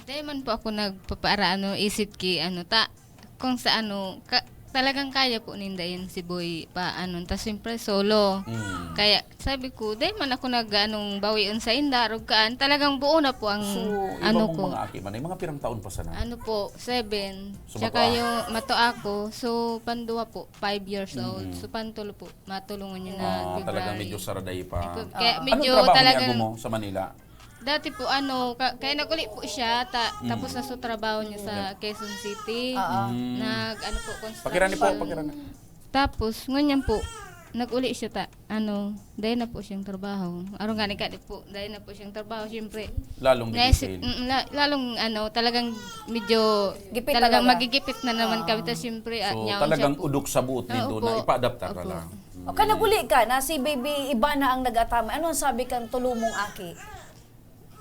Dahil man po ako nagpapaaraano, isit ki, ano, ta, kung sa ano, ka, talagang kaya po ninda yun si Boy pa, ano, ta siyempre solo. Mm. Kaya sabi ko, dahil man ako nag, anong, bawion sa inda, rugkaan, talagang buo na po ang, So, iba ano mong ko. Mga aki man, ay mga pirang taon pa sana. Ano po, seven. So, Tsaka matuwa. Yung mato ako, so panduwa po, five years old. Mm. So pantulo po, matulungan niya na Ah, nag-February. Talagang medyo saraday pa. Kaya Anong medyo trabaho talagang niya mo sa Manila? Dati po, ano, ka, kaya nag-uli po siya, ta, Mm. tapos na sa trabaho niya sa Quezon City. Oo. Mm. Nag, ano po, construction. Pakirani po, pakirani. Tapos, ngunyan po, nag-uli siya, ta, ano, dahil na po siyang trabaho. Araw nga ni po, dahil na po siyang trabaho, siyempre. Lalong Naisip, detail. mm, la- lalong, ano, talagang medyo, Gipit talagang talaga. Magigipit na naman kami. Tapos, siyempre, ah, So, nyaon talagang siya po. udok sa buot Ah, nindo opo. Na ipaadaptar ka Opo. lang. O, kan nag-uli ka na, si baby iba na ang nag-atamay. Ano ang sabi kang tulo mong aki?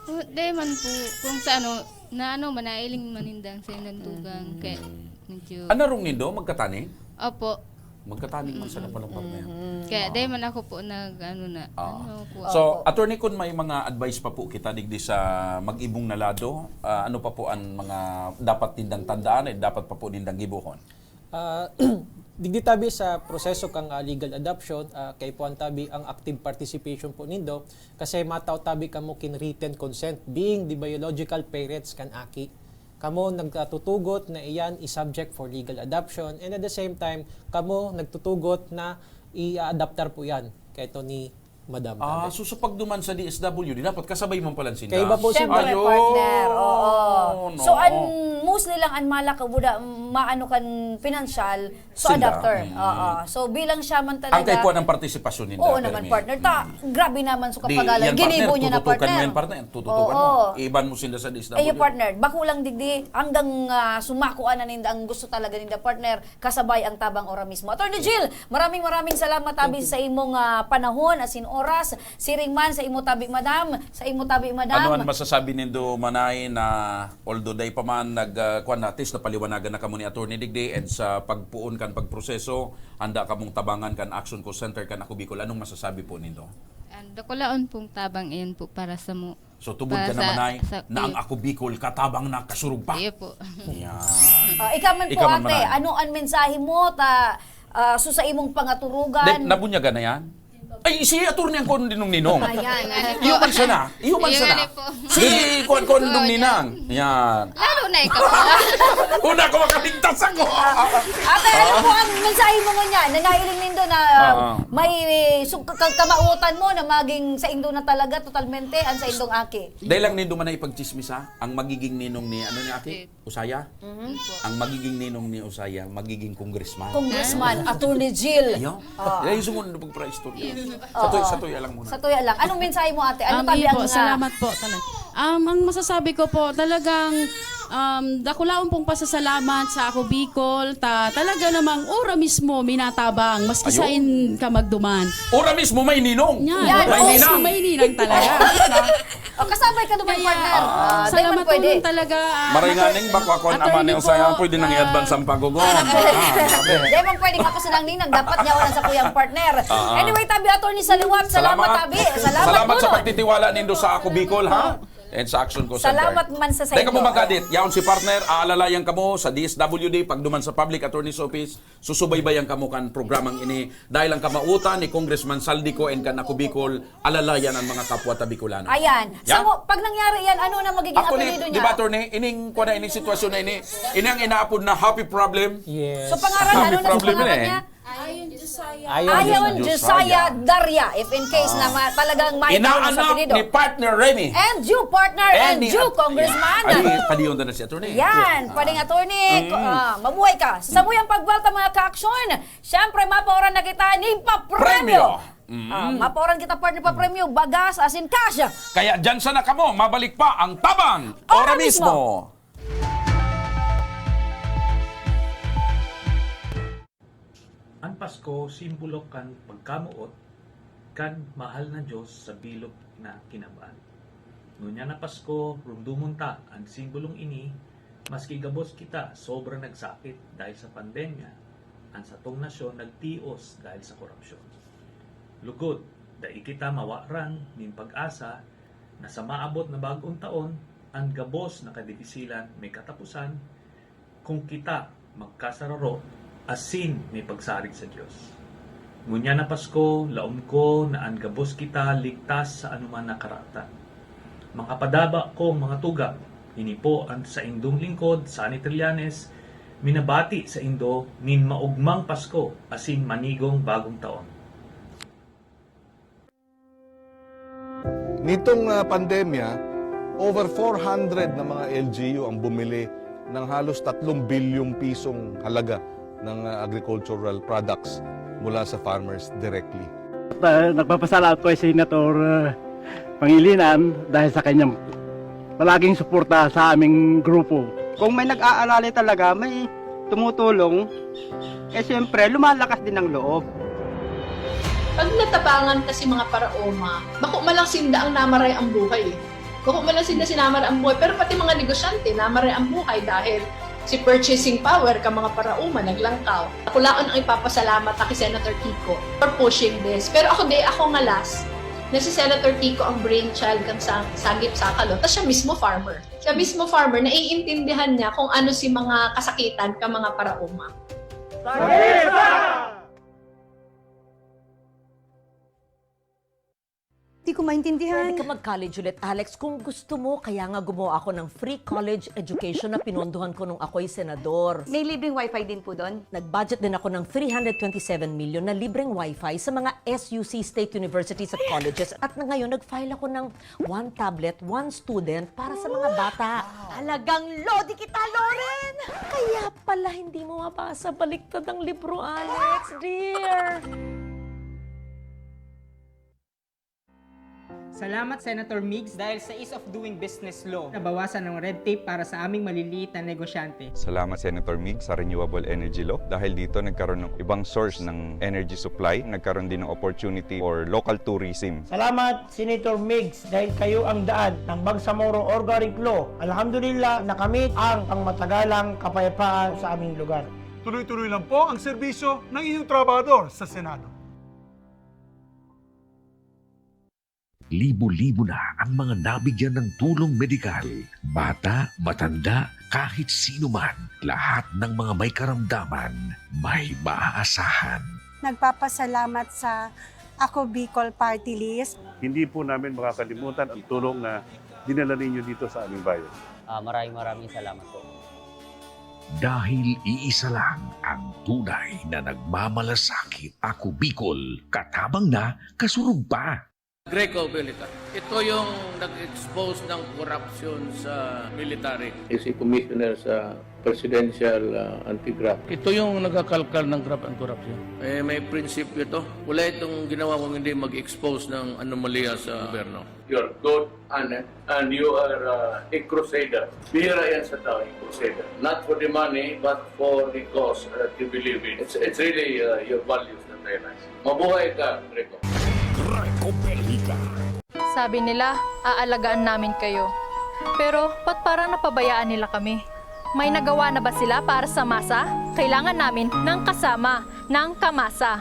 Oh, di man po, kung sa ano, na ano, manailing manindang sa indang tugang. Kaya, medyo, Ano rong nindo? Magkataning? Opo. Magkataning man sana palang partner. Kaya, di man ako po nag, ano na, Ah. ano po. So, attorney, kung may mga advice pa po kita digdi sa mag-ibong na lado, ah, ano pa po ang mga dapat nindang tandaan at dapat pa po nindang gibohon? Ah, digdi tabi sa proseso kang ah, legal adoption, ah, kaipuhan tabi ang active participation po nindo kasi matao tabi kamo kin written consent being the biological parents kan aki. Kamo nagtutugot na iyan is subject for legal adoption and at the same time, kamo nagtutugot na i-adaptar po yan kay ito ni Madam Ah, tabi. So sa pagduman sa D S W D, dapat kasabay man pala sinda. Kaiba po Siyempre, Ayun, partner. Oo. no. So, ang mostly lang ang malakabuda, maano kan pinansyal, so Sinda. adapter. Mm. Oo. So, bilang siya man talaga. Ang kaipuhan ng partisipasyon ninda. Oo naman, Attorney. partner. Ta, grabe naman sa Di, kapagalan. yan, partner, Ginibo niya na, tututukan mo partner. yan, partner. Tututukan Oo. mo. Iban mo sinda sa D S W. Ayun, partner. Bako lang digdi, hanggang ah, sumakuan na ninda ang gusto talaga ninda, partner. Kasabay ang tabang ora mismo. Attorney Jill, maraming maraming salamat tabi sa imong ah, panahon, asin oras. Siring man sa imo tabi, madam. Sa imo tabi, madam. Ano ang masasabi nindo, Manay, na although day pa man nag, ah, kwan, at least napaliwanagan na kamo ni Attorney Digdi and sa pagpuon kan pagproseso, handa kamong tabangan kan Action Call Center kan Ako Bicol. Anong masasabi po nindo? Ang dakulaon pong tabang iyan po para sa mo. So, tubod ka Para naman, sa- Nay, sa- na ang Ako Bicol katabang na kasurog pa. Iyo po. Yan. Ah, ikaw man po, Ikaw man, ate, Manay. ano ang mensahe mo ta, ah, so sa imong pangaturugan? Dep, nabunyagan na yan? Ay, si Attorney ang kondinong ninong. Ayan. Iyo man sana. Iyo man Iyo sana. nga po. Si kuwan kondinong ninang. Yan. Lalo na ikaw po. Una ko makaligtas ako. Ate, ano po ang mensahe mo ngunyan na nailing nindo na Ah. may sug- ka- kamautan mo na maging sa indo na talaga totalmente ang sa indong aki? Dahil lang nindo man na ipagchismis, ha? Ang magiging ninong ni, ano ni Aki? Usaya? Ang magiging ninong ni Usaya, magiging congressman. Congressman, Attorney Jill. Ayaw? Ah. Ayaw yung sumundo pagpra-istorya. Sa tuya, sa tuya lang muna. Sa tuya lang. Anong mensahe mo, ate? Ano Um, tabi iyo ang po, ah, salamat po talaga. Um, ang masasabi ko po, talagang um, dakulaon pong pasasalamat sa Ako Bicol, ta talaga namang ora mismo minatabang, maski Ayun. sain ka magduman. Ora mismo may ninong. Yan, Yan, ora oh, mismo Ninang. may ninang talaga. O, kasabay ka naman, Kaya, partner. Ah, di man salamat pwede. Tulong talaga. Ah, Maray nga ning bako ako ang ama ni Attorney Usaya, po, pwede nang ah, i-advance ang pagugong. Di man pwede nga ako sinang ninang. Dapat niya walang sa kuyang partner. Ah. Anyway, tabi, attorney sa liwat. Salamat, tabi. Salamat, Salamat sa Bruno. pagtitiwala nindo sa Ako Bicol, ha? And sa Action Call Center. Salamat man sa Dahil ka mo sa'yo. magkadit, yaon si partner, aalalayan ka mo sa D S W D, pagduman sa Public Attorney's Office, susubaybayan ka mo kan programang ini. Dahil ang kamautan ni Congressman Saldico and kan Ako Bicol, alalayan ang mga kapwa ta Bicolano. Ayan. Yeah? So, pag nangyari yan, ano na magiging Actually, apelyido di niya? ba, attorney, ining, kuwan na, ining sitwasyon na ini, ini ang inaapod na happy problem. Yes. So, pangalan, Happy ano na sa problem pangalan eh. niya? Ayon Diyos Ayon Ayon Josiah Josiah. Daria, if in case na ma-, talagang may Inaanak apelyido. Ni partner Remy. And you, partner, and And ni you, at-, Congressman. Ay, paliyon na si attorney. Yan, pwedeng attorney, Mm. ah, mabuhay ka. Sa samuyang pagbalta, mga ka-aksyon, syempre, mapaoran na kita ning papremyo. Premyo. Mm. Ah, mapaoran kita, partner, papremyo, bagas, as in cash. Kaya dyan sana kamo, mabalik pa ang Tabang Ora Ora mismo. Mismo. An Pasko, simbolo kan pagkamoot kan mahal na Dios sa bilog na kinaban. Ngunyan na Pasko, rumdomon ta an simbolong ini, maski gabos kita sobra nagsakit dahil sa pandemya, an satong nasyon nagtios dahil sa korupsyon. Lugod, dai kita mawaran nin pag-asa na sa maabot na bag-ong taon, an gabos na kadifisilan may kataposan, kung kita magkasararo asin may pagsarig sa Dios. Ngunyan na Pasko, laom ko na an gabos kita ligtas sa anoman na karatan. Mga padaba kong mga tugang, ini po an saindong lingkod, Sonny Trillanes, minabati saindo nin maogmang Pasko asin manigong bagong taon. Nitong, ah, pandemya, over four hundred na mga L G U ang bumili ng halos tatlong bilyong pisong halaga ng, ah, agricultural products mula sa farmers directly. Ah, nagpapasalamat ko kay Senator, ah, Pangilinan dahil sa kanyang palaging suporta sa aming grupo. Kung may nag-aarali talaga, may tumutulong, eh, siyempre, lumalakas din ang loob. Pag natabangan ta si mga paraoma, bako man lang sinda ang namaray ang buhay, eh. Bako man lang sinda sinamaray ang buhay, pero pati mga negosyante, namaray ang buhay dahil si purchasing power ka mga paraoma naglangkaw. Ako laon ang ipapasalamat ta ki Senator Kiko for pushing this. Pero ako, di ako ngalas na si Senator Kiko ang brainchild kan sang-, Sangip Sakalo, ta siya mismo farmer. Siya mismo farmer, naiintindihan niya kung ano si mga kasakitan ka mga paraoma. Di ko maintindihan. Pwede ka mag-college ulit, Alex, kung gusto mo. Kaya nga gumawa ako ng free college education na pinondohan ko nung ako'y senador. May libreng wifi din po doon? Nag-budget din ako ng three hundred twenty-seven million na libreng wifi sa mga S U C state universities at colleges. At ngayon, nag-file ako ng one tablet, one student para sa mga bata. Talagang lodi kita, Loren! Kaya pala hindi mo mabasa baliktad ang libro, Alex, dear. Salamat, Senator Migs, dahil sa ease of doing business law, nabawasan ang red tape para sa aming maliliit na negosyante. Salamat, Senator Migs, sa renewable energy law. Dahil dito, nagkaroon ng ibang source ng energy supply. Nagkaroon din ng opportunity for local tourism. Salamat, Senator Migs, dahil kayo ang daan ng Bangsamoro Organic Law. Alhamdulillah, nakamit ang pangmatagalang kapayapaan sa aming lugar. Tuloy-tuloy lang po ang serbisyo ng inyong trabahador sa Senado. Libo-libo na ang mga nabigyan ng tulong medikal. Bata, matanda, kahit sino man, lahat ng mga may karamdaman, may maaasahan. Nagpapasalamat sa Ako Bicol Party List. Hindi po namin makakalimutan ang tulong na dinala ninyo dito sa aming bayan. Ah, maraming, maraming salamat po. Dahil iisa lang ang tunay na nagmamalasakit. Ako Bicol, katabang na, kasurog pa. Greco Belica. Ito yung nag-expose ng korupsyon sa military. Is a commissioner sa Presidential, ah, Anti-Graft. Ito yung nagkakalkal ng graft and corruption. Eh, may prinsipyo to. Wala itong ginawa kung hindi mag-expose ng anomalya sa gobyerno. You're good, honest, and you are, uh, a crusader. Bihira yan sa tao, a crusader. Not for the money, but for the cause that you believe in. It's, it's really, uh, your values that I like. Mabuhay ka, Greco. Greco Belica. Sabi nila, "Aalagaan namin kayo." Pero ba't parang napabayaan nila kami? May nagawa na ba sila para sa masa? Kailangan namin ng kasama, ng kamasa.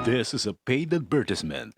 This is a paid advertisement.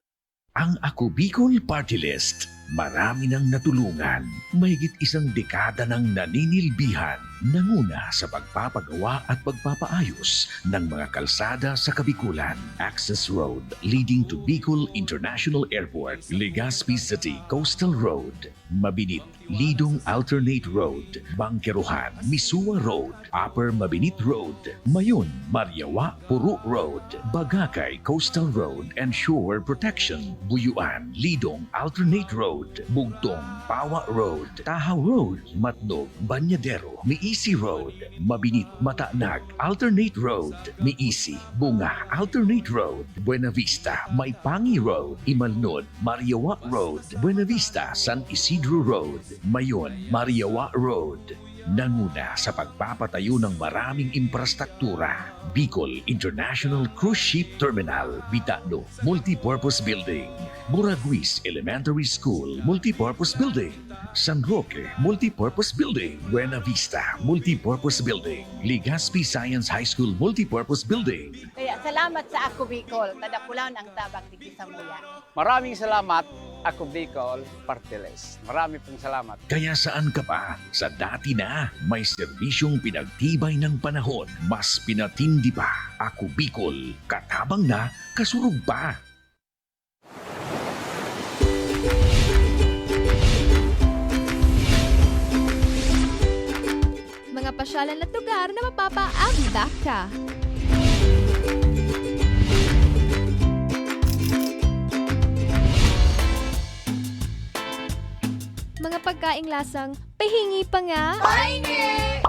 Ang Ako Bicol Party List, Marami nang natulungan, mahigit isang dekada nang naninilbihan, nanguna sa pagpapagawa at pagpapaayos ng mga kalsada sa Kabikulan. Access Road leading to Bicol International Airport, Legazpi City Coastal Road, Mabinit, Lidong Alternate Road, Bangkerohan, Misua Road, Upper Mabinit Road, Mayon, Mariawa, Puro Road, Bagakay Coastal Road and Shore Protection, Buyuan, Lidong Alternate Road, Bugtong, Pawa Road, Tahaw Road, Matnog, Banyadero, Miisi Road, Mabinit, Matanag Alternate Road, Miisi, Bunga Alternate Road, Buenavista, Maipangi Road, Imalnod, Mariawa Road, Buenavista, San Isidro Road, Mayon, Mariawa Road. Nanguna sa pagpapatayo ng maraming imprastruktura, Bicol International Cruise Ship Terminal, Bitano Multipurpose Building, Buraguis Elementary School Multipurpose Building, San Roque Multipurpose Building, Buena Vista Multipurpose Building, Legazpi Science High School Multipurpose Building. Kaya salamat sa Ako Bicol, tadakulan ang tabang digdi samuya. Maraming salamat, Ako Bicol Party List. Marami pong salamat. Kaya saan ka pa? Sa dati na, may serbisyong pinagtibay ng panahon, mas pinatindi pa. Ako Bicol, katabang na, kasurog pa. Mga pasyalan at lugar na mapapaabot ka. Mga pagkaing lasang pahingi pa nga. Pahingi!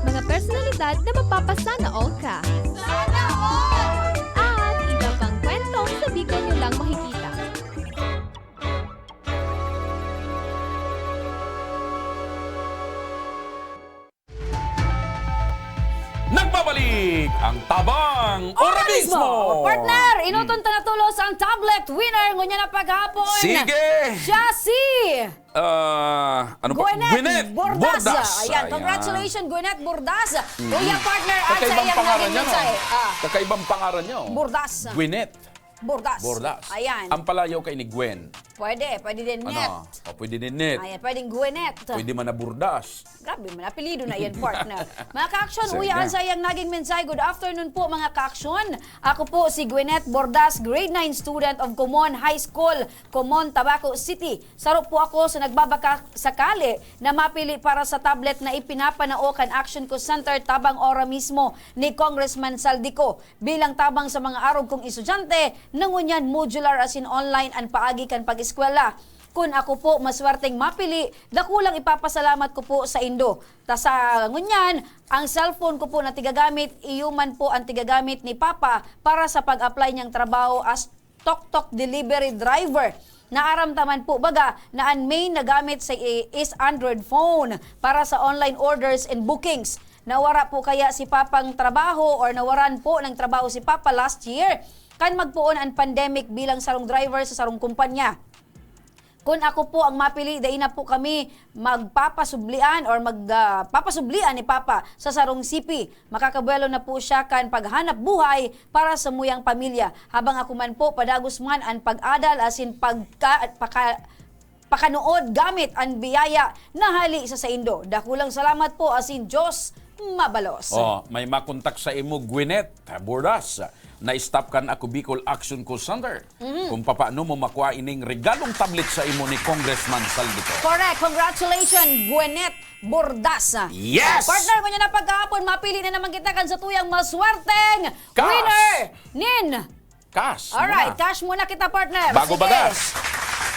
Mga personalidad na mapapasana all ka. Sana all! At iba pang kwentong sa Bicol nyo lang makikita. Nagbabalik ang Tabang Ora Mismo! Ora Mismo! Partner, inuton ta na tolos ang tablet winner ngunyan na paghapon. Sige! Siya si Ah, ano pa? Gwyneth Gwyneth Bordas. Bordas. Ayan, ayan. Congratulations, Gwyneth Bordas. Mm. Kuya partner, at sa Kakaibang iyang pangaran naging niya, no? mensahe. Ah. Kakaibang pangaran niya, oh. Bordas. Gwyneth. Bordas. Bordas. Ayan. Ang palayaw kay ni Gwen. Pwede, pwede din Net. Ano? O, pwede din Net. Ayan, pwedeng Gwyneth. Pwede man na Burdas. Grabe man, apelyido na yan, partner. Mga ka-aksyon, Sige. uyaan sa iyang naging mensahe. Good afternoon po, mga ka-aksyon. Ako po si Gwyneth Bordas, grade nine student of Comon High School, Comon, Tabaco City. Saro po ako sa nagbabaka sakali na mapili para sa tablet na ipinapanao kan Action Call Center tabang ora mismo ni Congressman Zaldy Co. Bilang tabang sa mga arog kong estudyante, na ngunyan modular asin online an paagi kan pag-eskwela. Kun ako po maswerteng mapili, dakulang ipapasalamat ko po saindo. Ta sa ngunyan, ang cellphone ko po na tigagamit, iyo man po ang tigagamit ni Papa para sa pag-apply niyang trabaho as tok-tok delivery driver. Naaram ta man po baga na an main na gamit sa i-, is Android phone para sa online orders and bookings. Nawara po kaya si Papang trabaho or nawaran po ng trabaho si Papa last year kan magpoon an pandemic bilang sarong driver sa sarong kumpanya. Kun ako po ang mapili, dai na po kami magpapasublian or mag, ah, papasublian ni Papa sa sarong C P. Makakabuelo na po siya kan paghanap buhay para sa muyang pamilya, habang ako man po padagos man an pag-adal asin pagka-, paka-, pakanood gamit an biyaya na hali sa saindo. Dakulang salamat po asin Diyos mabalos. Oh, may makontak sa imo, Gwyneth Bordas, na staff kan Ako Bicol Action Call Center. Mhm. Kung papaano mo makuha ining regalong tablet sa imo ni Congressman Zaldy Co. Correct. Congratulations, Gwyneth Bordas. Yes! Partner, ngunyan na paghahapon, mapili na naman kita kan satuyang maswerteng Cash! winner nin. Cash Alright, muna. cash muna kita, partner. Bago Sige. bagas.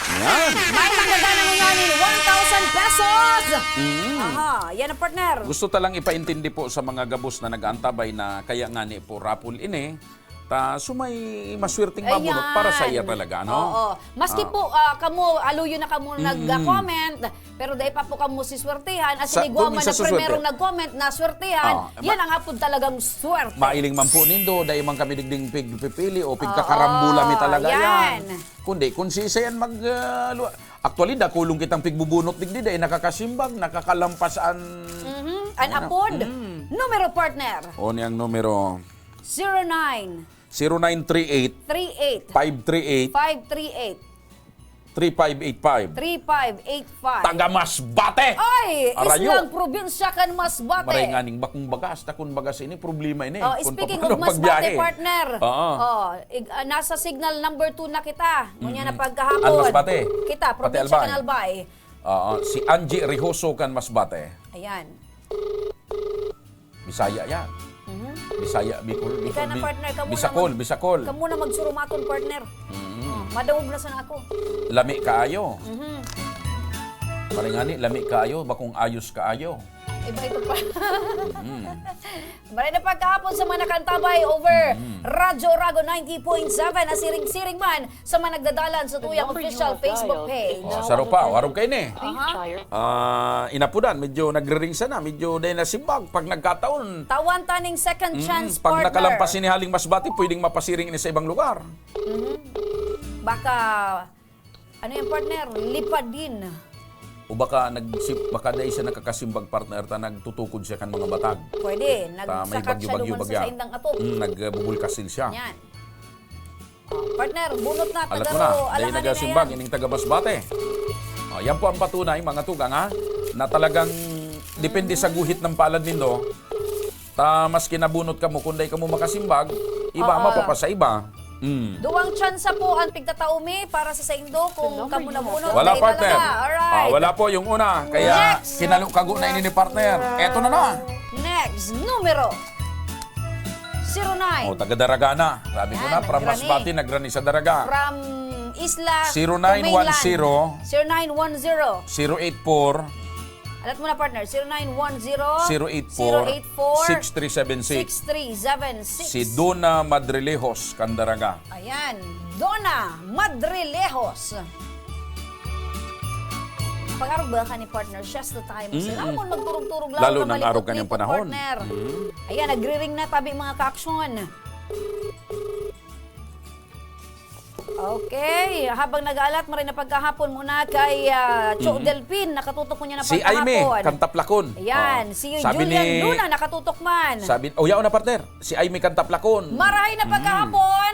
Yan. May manggagana mo nga nin one thousand pesos. Mm. Aha, yan ang partner. Gusto ta lang ipaintindi po sa mga gabos na nag-aantabay na kaya nga ni po raffle ini, Ta, so may maswerteng mabunot para sa iya talaga, no? Oo. Maski po, ah, kamo, aluyon na kamo nag-comment, pero dai pa po kamo siswertihan, at sa sinigwa man na primerong nag-comment, naswertihan, yan ang apod talagang swerte. Mailing man po nindo, dai man kami digding pigpipili o pigkakarambola mi talaga yan. Kundi, kung siisay an mag, ah, luwa-, actually, dakulon kitang pigbubunot digdi, dai nakakasimbag, nakakalampas an Mhm. An apod. Numero, partner. O, ni ang numero? Zero nine. Zero nine three eight, Three eight. five three eight, Five three eight. three five eight five. Three five eight five. Taga Masbate! Ay, Arayo! Islang probinsya kan Masbate. Maray nganing bakong bagas, ta kun bagas ini, problema ini. Oh, Kun speaking paano of Masbate, pagbiyahe. partner. Oo. Oh, ig-, ah, nasa signal number two na kita. Ngunyan na Mm-mm. pagkahapon. An Masbate? Kita, Pati probinsya Albay. kan Albay. Oo, si Angie Rijoso kan Masbate. Ayan. Bisaya yan. Mhm. Bisaya, Bicol, Ika Bicol, na, Bi-, partner, kamo Bisakol, naman. Bisakol. Kamo na magsurumaton, partner. Mhm. Oh, madangog na sana ako. Lami kaayo. Mhm. Maray ngani, lami kaayo, bakong ayos kaayo. Iba ito pa. Mhm. Maray na pagkahapon sa mga nakantabay over Mhm. Radyo Rago ninety point seven, na siring-siring man sa mga nagdadalan sa tuyang official Facebook page. Oh, saro pa, warog kayo ni. Aha. Ah, inapudan, medyo nagriring sana, medyo dahil nasimbag. Pag nagkataon, Tawan ta ning second Mm, chance, pag partner. nakalampas ini haling Masbate, pwedeng mapasiring ini sa ibang lugar. Mhm. Baka, ano yan, partner? Lipadin. O baka nagsi-, baka dahil siya nakakasimbag, partner, ta nagtutukod siya kan mga batag. Pwede. Ta may Nagsakat siya bagyo-bagyo duman sa baga. saindang atop. Mm, nagbubulkasil siya. Yan. Oh, partner, bunot na, Alat taga mo na, ro, dahil alanganin na nagasimbag, yan. ining taga Masbate. Oh, yan po ang patunay, mga tugang, ha, na talagang depende sa guhit ng palad nindo. Ta, maski nabunot kamo, kung dai kamo makasimbag, iba Oo. mapapasa iba. Mm. Duwang tsansa po ang pigtatao mi para sa saindo kung The number kamo you have nabunot, dialed Wala, kaiba na partner. ba? Alright. Ah, wala po yung una. Kaya Next. kinalo-kago na ini ni partner. Eto na na. Next, numero. Zero nine. Oh, taga Daraga na. Sabi ko Yan, na, from nagrani. Masbate, nagrani sa Daraga. From Isla, Zero nine one zero. Mainland. Zero nine one zero. Zero eight four. Alat mo na, partner. Zero nine one zero, Zero eight four, zero eight four, six three seven six. six three seven six. Si Dona Madrilejos, kan Daraga. Ayan. Dona Madrilejos. Pag-arog ba ka ni partner, just the time. Mm-mm. Alam mo, magturog-turog lang Lalo ang nang araw malikot-likot, kanyang panahon. partner. Mm. Ayan, nagriring na tabi, mga ka-aksyon. Okay, habang nag-aalat, maray na pagkahapon muna kay, ah, Cho Mm. Delpin, nakatutok mo niya na Si Aimee, pagkahapon. Kantaplakon. Ayan, Oh. si Sabi Julian ni Luna, nakatutok man. Sabi, oh, yaon na, partner. Si Aimee Kantaplakon. Marahay na Mm. pagkahapon.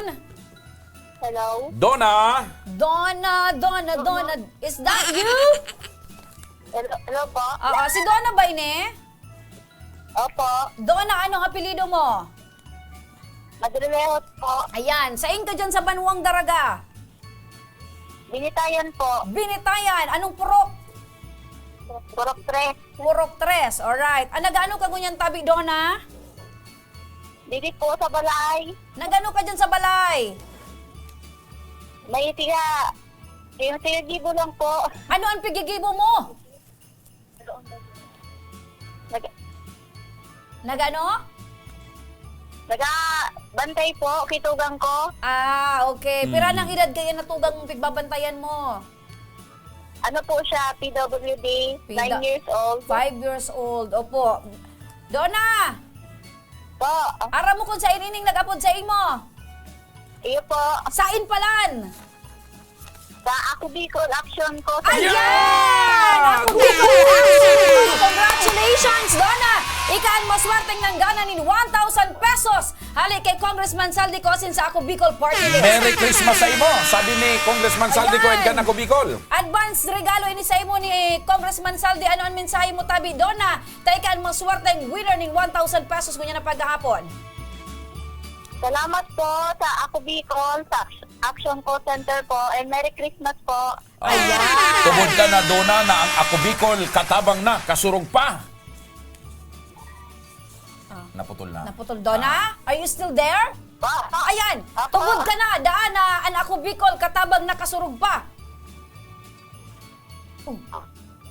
Hello? Dona! Dona, Dona, Dona. Is that you? Hello, hello po? Oo, si Dona ba ini? Opo. Dona, anong apelyido mo? Madrilejos po. Ayan, sain ka dyan sa Banwang Daraga? Binitayan po. Binitayan. Anong purok? Purok tres. Purok tres. Alright. Ah, nag-ano ka ngunyan tabi, Dona? Didi po sa balay. Nag-ano ka dyan sa balay? May tiga, yung tiga gibo lang po. Ano ang pigigibo mo? Nag- Nag-ano? Naga-, bantay po, kitugang ko. Ah, okay. Pira Mm. nang edad kaya na tugang mong pigbabantayan mo? Ano po siya, P W D, P W D. nine years old. Five years old, opo. Dona! Po. Aram mo kung sain ining nag-apod sa imo? Iyo po. Sain palan? Sa Ako Bicol Action ko. Ayan! Yeah! Ako Bicol Action! Congratulations, Dona! Ika an maswerteng nanggana nin one thousand pesos hali kay Congressman Zaldy Co asin sa Ako Bicol Party List. Merry Christmas sa imo, sabi ni Congressman Zaldy Co Ayan. and kan Ako Bicol. Advance regalo ini sa imo ni Congressman Zaldy. Ano an mensahe mo tabi, Dona? Ta ika an maswerteng winner nin one thousand pesos ngunyan na paghahapon. Salamat po sa Ako Bicol, sa Action Call Center po, and Merry Christmas po. Ayan. Tubod ka na, Dona, na ang Ako Bicol, katabang na, kasurog pa. Ah. Naputol na. Naputol. Dona, Ah. are you still there? Pa? Oh, ayan. Apo. Tubod ka na, daan na, an Ako Bicol, katabang na, kasurog pa.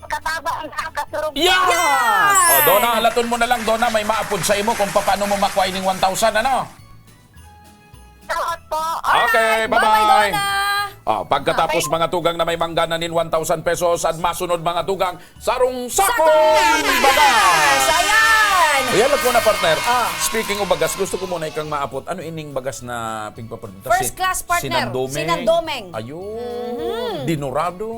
Katabang na, kasurog pa. Yeah! Yan! O, Dona, halaton mo na lang, Dona, may maapod sa imo kung paano mo makuha ining one thousand, ano? Alright, okay, bye-bye, bye-bye, Donna. Ah, pagkatapos, okay, mga tugang na may manggana nin one thousand pesos, at masunod, mga tugang, sarong sakong, sakong bagas. Ayan. Ayan, lag ko na, partner. Ah. Speaking of bagas, gusto ko muna ikang maapot. Ano ining bagas na pigpaproduce? First class, partner. Sinandomeng. Sinandomeng. Ayun. Mhm. Dinorado.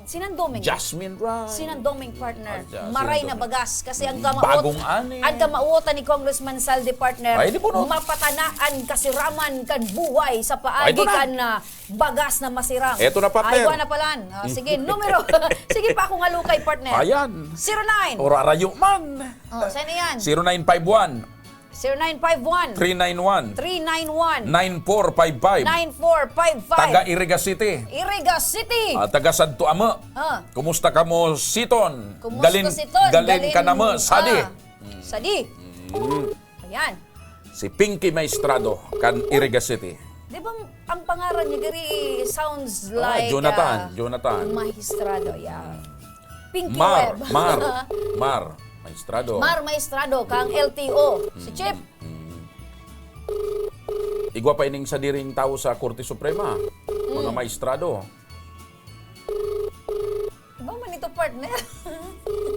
Sinandomeng. Jasmine rice. Sinandomeng, partner. Ah, ja-, maray na sinandomeng. Bagas. Kasi ang kamaot, bagong ani, ang kamaotan ni Congressman Saldi, partner, ay, di po, no? Mapatanaan kasiraman kan buhay sa paagi, ay, ito na, kan, ah, bagas na masiram. Eto na, partner. Ay, iwa na palan. Ah, sige, numero. Sige pa akong halukay, partner. Ayan. Zero nine. Ora rayo man. Oh, saan na yan? Zero nine five one. Zero nine five one. Three nine one. Three nine one. Nine four five five. Nine four five five. Taga Iriga City. Iriga City. Ah, taga Santo Ama. Ah. Kumusta ka mo, Siton? Kumusta, Siton? Galin, galin ka na mo, Sadi. Ah, Sadi. Mm. Ayan. Si Pinky Maestrado, kan Iriga City. Di ba ang pangaran niya gari sounds, ah, like, Jonathan, ah, Jonathan Maestrado, yeah. Pinky Mar, Webb. Mar, Mar Maestrado. Mar Maestrado, kang L T O, si, mm, Chief. Mm. Igwa pa ining sadiring tawo sa Korte Suprema, mga, mm, maestrado. Iba man ito, partner.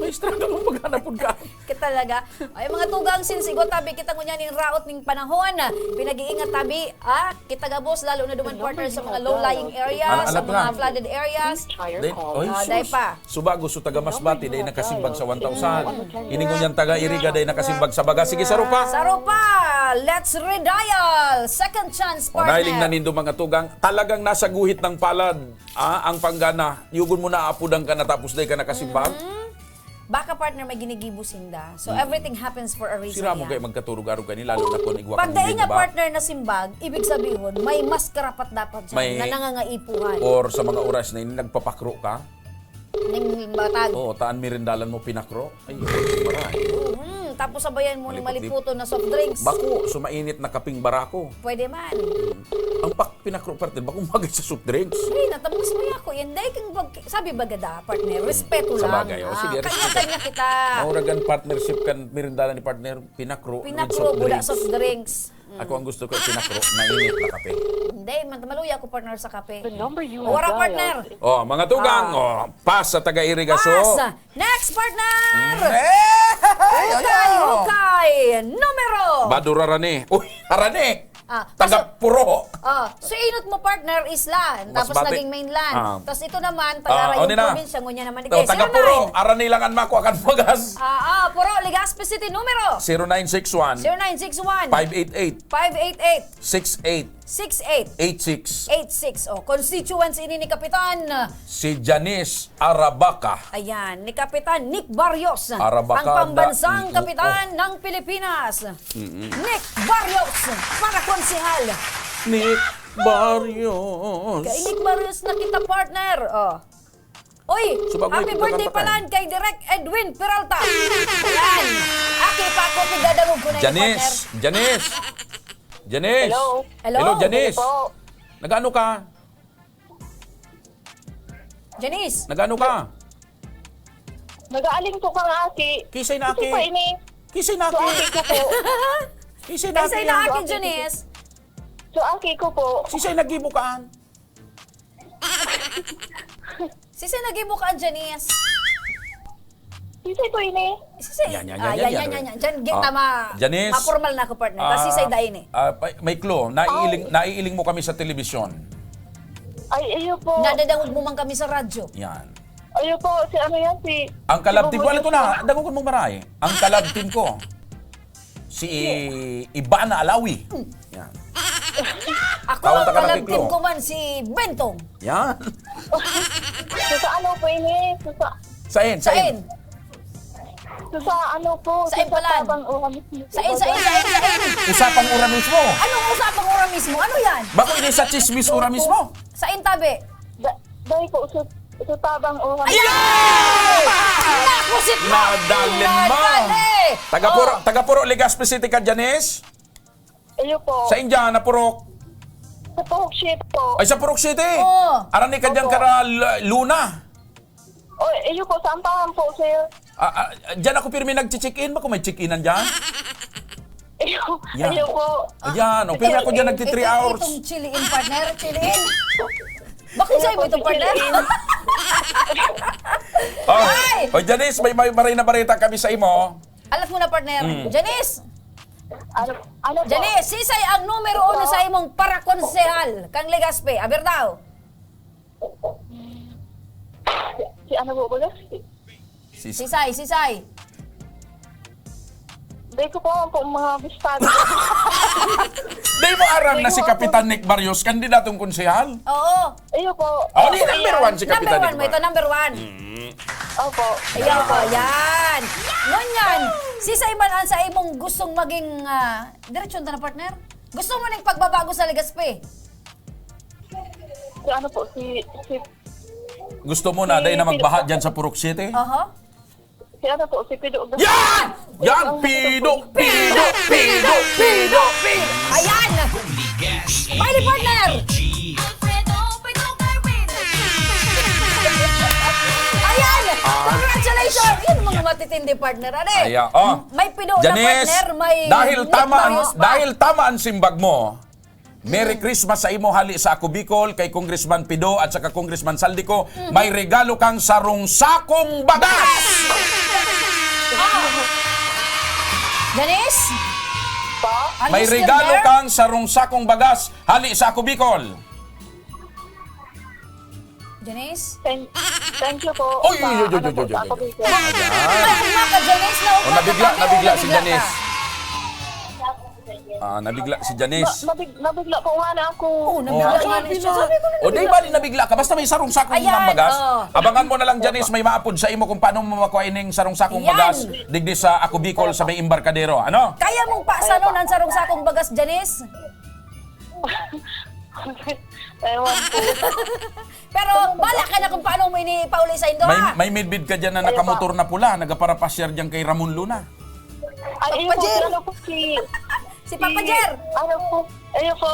Maestrado mong paghanapon ka. Ka talaga. Ay, mga tugang, since igwa tabi kita ngunyan ning raot ning panahon, pinag-iingat tabi, ah, kita gabos, lalo na duman, partner, sa mga low-lying areas, ano, sa mga flooded areas. Then, oy, ah, sus. Dai pa. Subago, so taga Masbate, dai nakasimbag sa one thousand. Ini ngunyan taga Iriga, dai nakasimbag sa bagas. Sige, saro pa. Saro pa. Let's redial. Second chance, partner. O, nailing na nindo, mga tugang. Talagang nasa guhit ng palad, ah, ang panggana. Yugon mo na, apudan ka na, tapos dai ka nakasimbag. Mm. Baka, partner, may ginigibo sinda. So, mm, everything happens for a reason. Sira mo yan. Kay magkaturog-arog ka ni, lalo na kung igwa kang, pag dai niya, partner, nasimbag, ibig sabihon, may mas karapat-dapat siya, may, na nangangaipuhan. Or sa mga oras na ini, nagpapakro ka? Ning batag. Oo, taan merindalan mo, pinakro. Ay, maray. Mhm. Tapos sabayan mo ng malipot, maliputon na soft drinks. Bako, sumainit na kaping barako. Pwede man. Mm. Ang pak-, pinakro, partner, bakong bagay sa soft drinks. Ay, natabos mo yan, kuya. Hindi, kang bag-, sabi ba gada, partner? Respeto lang. Sabagay, oh, sige, respeto. Kanya-kanya kita. Mauragan partnership kan merindalan ni partner, pinakro, with soft drinks. Pinakro, wala soft drinks. Mm. Ako ang gusto ko, pinakro, mainit na kape. Hindi, man-, maluya ako, partner, sa kape. The number you have dialed. O, wala, partner. Oh, mga tugang, ah, oh, pass sa taga-Irigaso. Pass. Next, partner! Mm. Eh! Hukay, hukay! Numero! Badura rani. Uy, harani! Ah, taga Puro. Oh, so inot mo, partner, Isla. Tapos Masbate, naging mainland. Ah. Tapos ito naman, ah, taga Rayong Probinsya, ngunyan naman. So, taga Puro, harani lang an mako akan bagas. Ah, ah, Puro, Legazpi City, numero? Zero nine six one. Zero nine six one. Five eight eight. Five eight eight. Six eight. Six eight. Eight six. Eight six. Oh, constituents ini ni Kapitan. Si Janice Arabaca. Ayan, ni Kapitan Nick Barrios, Arabaca, ang pambansang da-, kapitan, oo, ng Pilipinas. Mm-mm. Nick Barrios, para konsehal. Nick Barrios. Kay Nick Barrios na kita, partner. Oh. Oy, happy birthday pala kay Direk Edwin Peralta. Ayan. Aki pa ako, pigdadangog ko na yung, partner. Janice, Janice. Janice. Hello. Hello. Hello, Janice. Hello po. Nag-ano ka? Janice. Nag-ano ka? Nag-aaling po kang aki. Kisay na aki. Kasi po ini. Kisay na aki. So, aki ko po. Kisay na aki. Kisay na aki, Janice. So, aki ko po. Sisay naggibo kaan? Sisay naggibo kaan, Janice? Sisay po ini. Sisay. Yan, yan, yan, ah, yan, yan, yan, yan, yan. Diyan, ah, tama. Janice. Ah, formal na ako, partner. Kasi ah, sisay dai ni. Ah, may, may clue. Naiiling, ay, naiiling mo kami sa telebisyon. Ay, iyo po. Nadadangog mo man kami sa radyo. Yan. Iyo po, si ano yan, si, ang si kalab team ko, Buboy ano to na? Dangogon mo maray. Ang kalab team ko. Si Ivana Alawi. Yan. Ako ang kalab team ko man, si Bentong. Yan. So, sa ano po ini? So, sa sain, sain? Sain? So, sa ano po? Sain pala? Sa Tabang Ura mismo. Sain, sain, sain, sain? Usapang Ura mismo. Anong Usapang Ura mismo? Ano yan? Bako ini sa Chismis Ura mismo. Sain tabi? Da-, dai po, so, so Tabang Ura mismo. Ayan! Nakusit mo! Nadalin mo! Nadali! Taga Puro, oh, taga Puro, Legazpi City ka, Janice? Iyo po. Sa India, na Purok? Sa Purok City po. Ay, sa Purok City? Oo. Aran ni ka dyan, opo, kara L-, Luna? Oh, iyo po, sa Ampahan po, sir. Ah, ah, dyan ako pirmi nagche-check-in. Bako may check-inan dyan? Ayaw, Yan. ayaw po. Ayan, o, pero ako dyan nagti-three Ito, hours. itong chili in, partner, chili in. Bakit sa'yo mo itong partner? Chili in. Oh, Ay! O, Janice, may, may maray na bareta kami sa imo. Alas mo na, partner. Mm. Janice! Ano, ano po? Janice, sisay ang numero uno sa imong parakonsehal kang Legazpi? Aber daw. Si ano po ba? Si Sis- Sisay, sisay. Di ko po alam po ang mga bistado. Di mo aram na si Kapitan Nick Barrios, kandidatong konsehal? Oo. Iyo po. Oh, di number one si Number Kapitan one Nick mo ito, Barrios. number one. Mm. Opo. Ayan po, yan. Ngunyan, sisay man ang sa imong gustong maging, ah, diretsyon ta na, partner? Gusto mo ning pagbabago sa Legazpi? Si ano po, si, si Gusto mo na, Si dahil na Pido magbaha po. dyan sa Purok City? Aha. Si ano po, si Pido Gas- Yan! Yan! Ang Pido! Pido! Pido! Pido! Pido! Ayan! Smiley partner! Alfredo, Pido, Carmen! Ayan! Ah. Congratulations! Yan ang mga matitindi partner, ano eh? Ayan, oh. May Pido na Janice, partner, may dahil Nick tama ang, Barrios pa. dahil tama ang simbag mo, Merry Christmas sa imo hali sa Ako Bicol, kay Congressman Pido at saka Congressman Saldico. May regalo kang sarong sakong bagas! Ah. Janice? Po? Are May you still regalo there? kang sarong sakong bagas hali sa Ako Bicol. Janice? Thank, thank you po Oy, sa, oy, oy, oy, ano oy, po, oy, sa oy. ako dito. Ayan. Ay, ang mga ka-Janice, na Oh, upat na nabigla, tabi, nabigla oh, si nabigla Janice. ka. Ah, nabigla si Janice. Na, nabig-, nabigla po nga na ako. Oo, nabigla Oh. nga na siya. Sabi ko na O, di nabigla. bali nabigla ka. Basta may sarong sakong Ayan, bagas. oh. Abangan mo na lang, Janice, may maapod sa imo kung paano mo makuha ining sarong sakong Yan. bagas digdi sa Ako Bicol sa may Embarcadero. Ano? Kaya mong pasanon ang sarong sakong bagas, Janice? Ewan po. Pero bala ka na kung paano mo ini ipauli sa indo, May, ha? may midbid ka dyan na Ayun nakamotor po. na pula, nagaparapasyar dyan kay Ramon Luna. Ay, ayun po, Papa Jer. si ano po, si, Si Papa si, Jer. ano po, ayun po.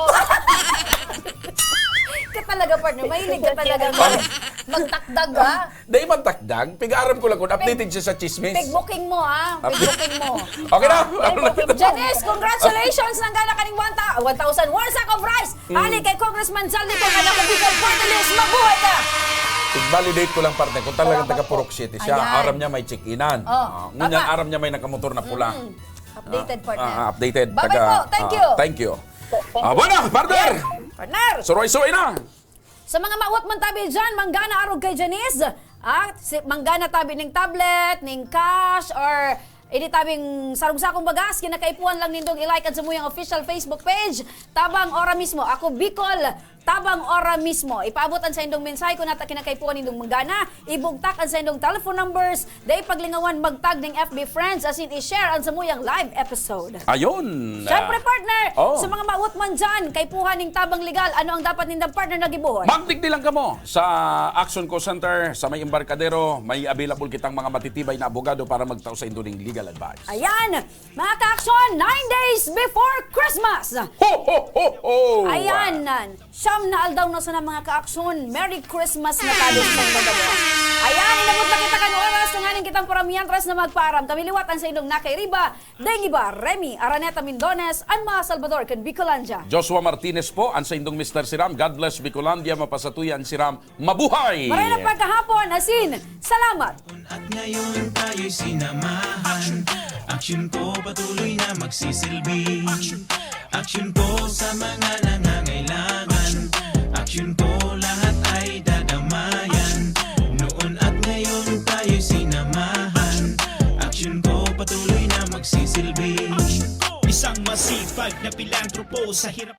Ka talaga, partner. Mahilig ka talaga mag-, magtakdag, ha? Dahil magtakdag, pig-aram ko lang kung updated siya sa chismis. Pig-booking mo, ha? Update. Pig-booking mo. Okay na. Ay, po, po. Janice, congratulations! Nanggana ka ning one thou-, one thousand, one sack of rice! Mm. Hali kay Congressman Zaldy po, kaya ko Bicol Party List, mabuhay ka! I-validate ko lang, partner, kung talagang Salamat taga po. Purok City siya. Ayan. Aram niya may check-inan. Oh, Ah, ngunyan, tama. aram niya may nakamotor na pula. Mm-mm. Updated, Ah, partner. ah, updated. Bye-bye Taga, po. Thank ah, you. thank you. Thank Ah, you. Wala, partner! Ayan, partner! Suroy-suroy na! Sa mga mawat man tabi dyan, manggana arog kay Janice. Ah, si, manggana tabi ning tablet, ning cash, or ini tabing sarong sakong bagas, kinakaipuhan lang nindong i-like ang samuyang official Facebook page, Tabang Ora Mismo. Ako, Bicol, Tabang Ora Mismo. Ipaabot ang saindong mensahe kung nata kinakaipuhan nindong manggana. Ibugtak ang saindong telephone numbers. Dai paglingawan magtag ning F B friends, asin i-share ang samuyang live episode. Ayun. Siyempre, partner, Oh. sa mga mawot man dyan, kaipuhan ning tabang legal, ano ang dapat nindang partner na gibuhon? Magdigdi lang kamo sa Action Call Center, sa may Embarcadero, may available kitang mga matitibay na abogado para magtao saindo ning legal advice. Ayan! Mga ka-aksyon, nine days before Christmas! Ho, ho, ho, ho! Ayan, siyam na aldaw na sana, mga ka-aksyon. Merry Christmas na tayo sa inyong gabos. Ayan, inabot na kita kan oras na nganing kitang paramiyan, tres na magpaaram. Kami liwat ang sa inyong nakairiba, Deng Iba, Remy Araneta Mindones, an mga Salvador kan Bicolandia. Joshua Martinez po, ang sa indong Mister Siram. God bless Bicolandia, mapasatuya ang Siram. Mabuhay! Maray na pagkahapon, asin, salamat! At ngayon tayo'y sinamahan. Aksyon ko patuloy na magsisilbi. Aksyon ko sa mga nangangailangan. Aksyon ko lahat ay dadamayan. Noon at ngayon tayo'y sinamahan. Aksyon ko patuloy na magsisilbi. Isang masipag na pilantropo sa hirap.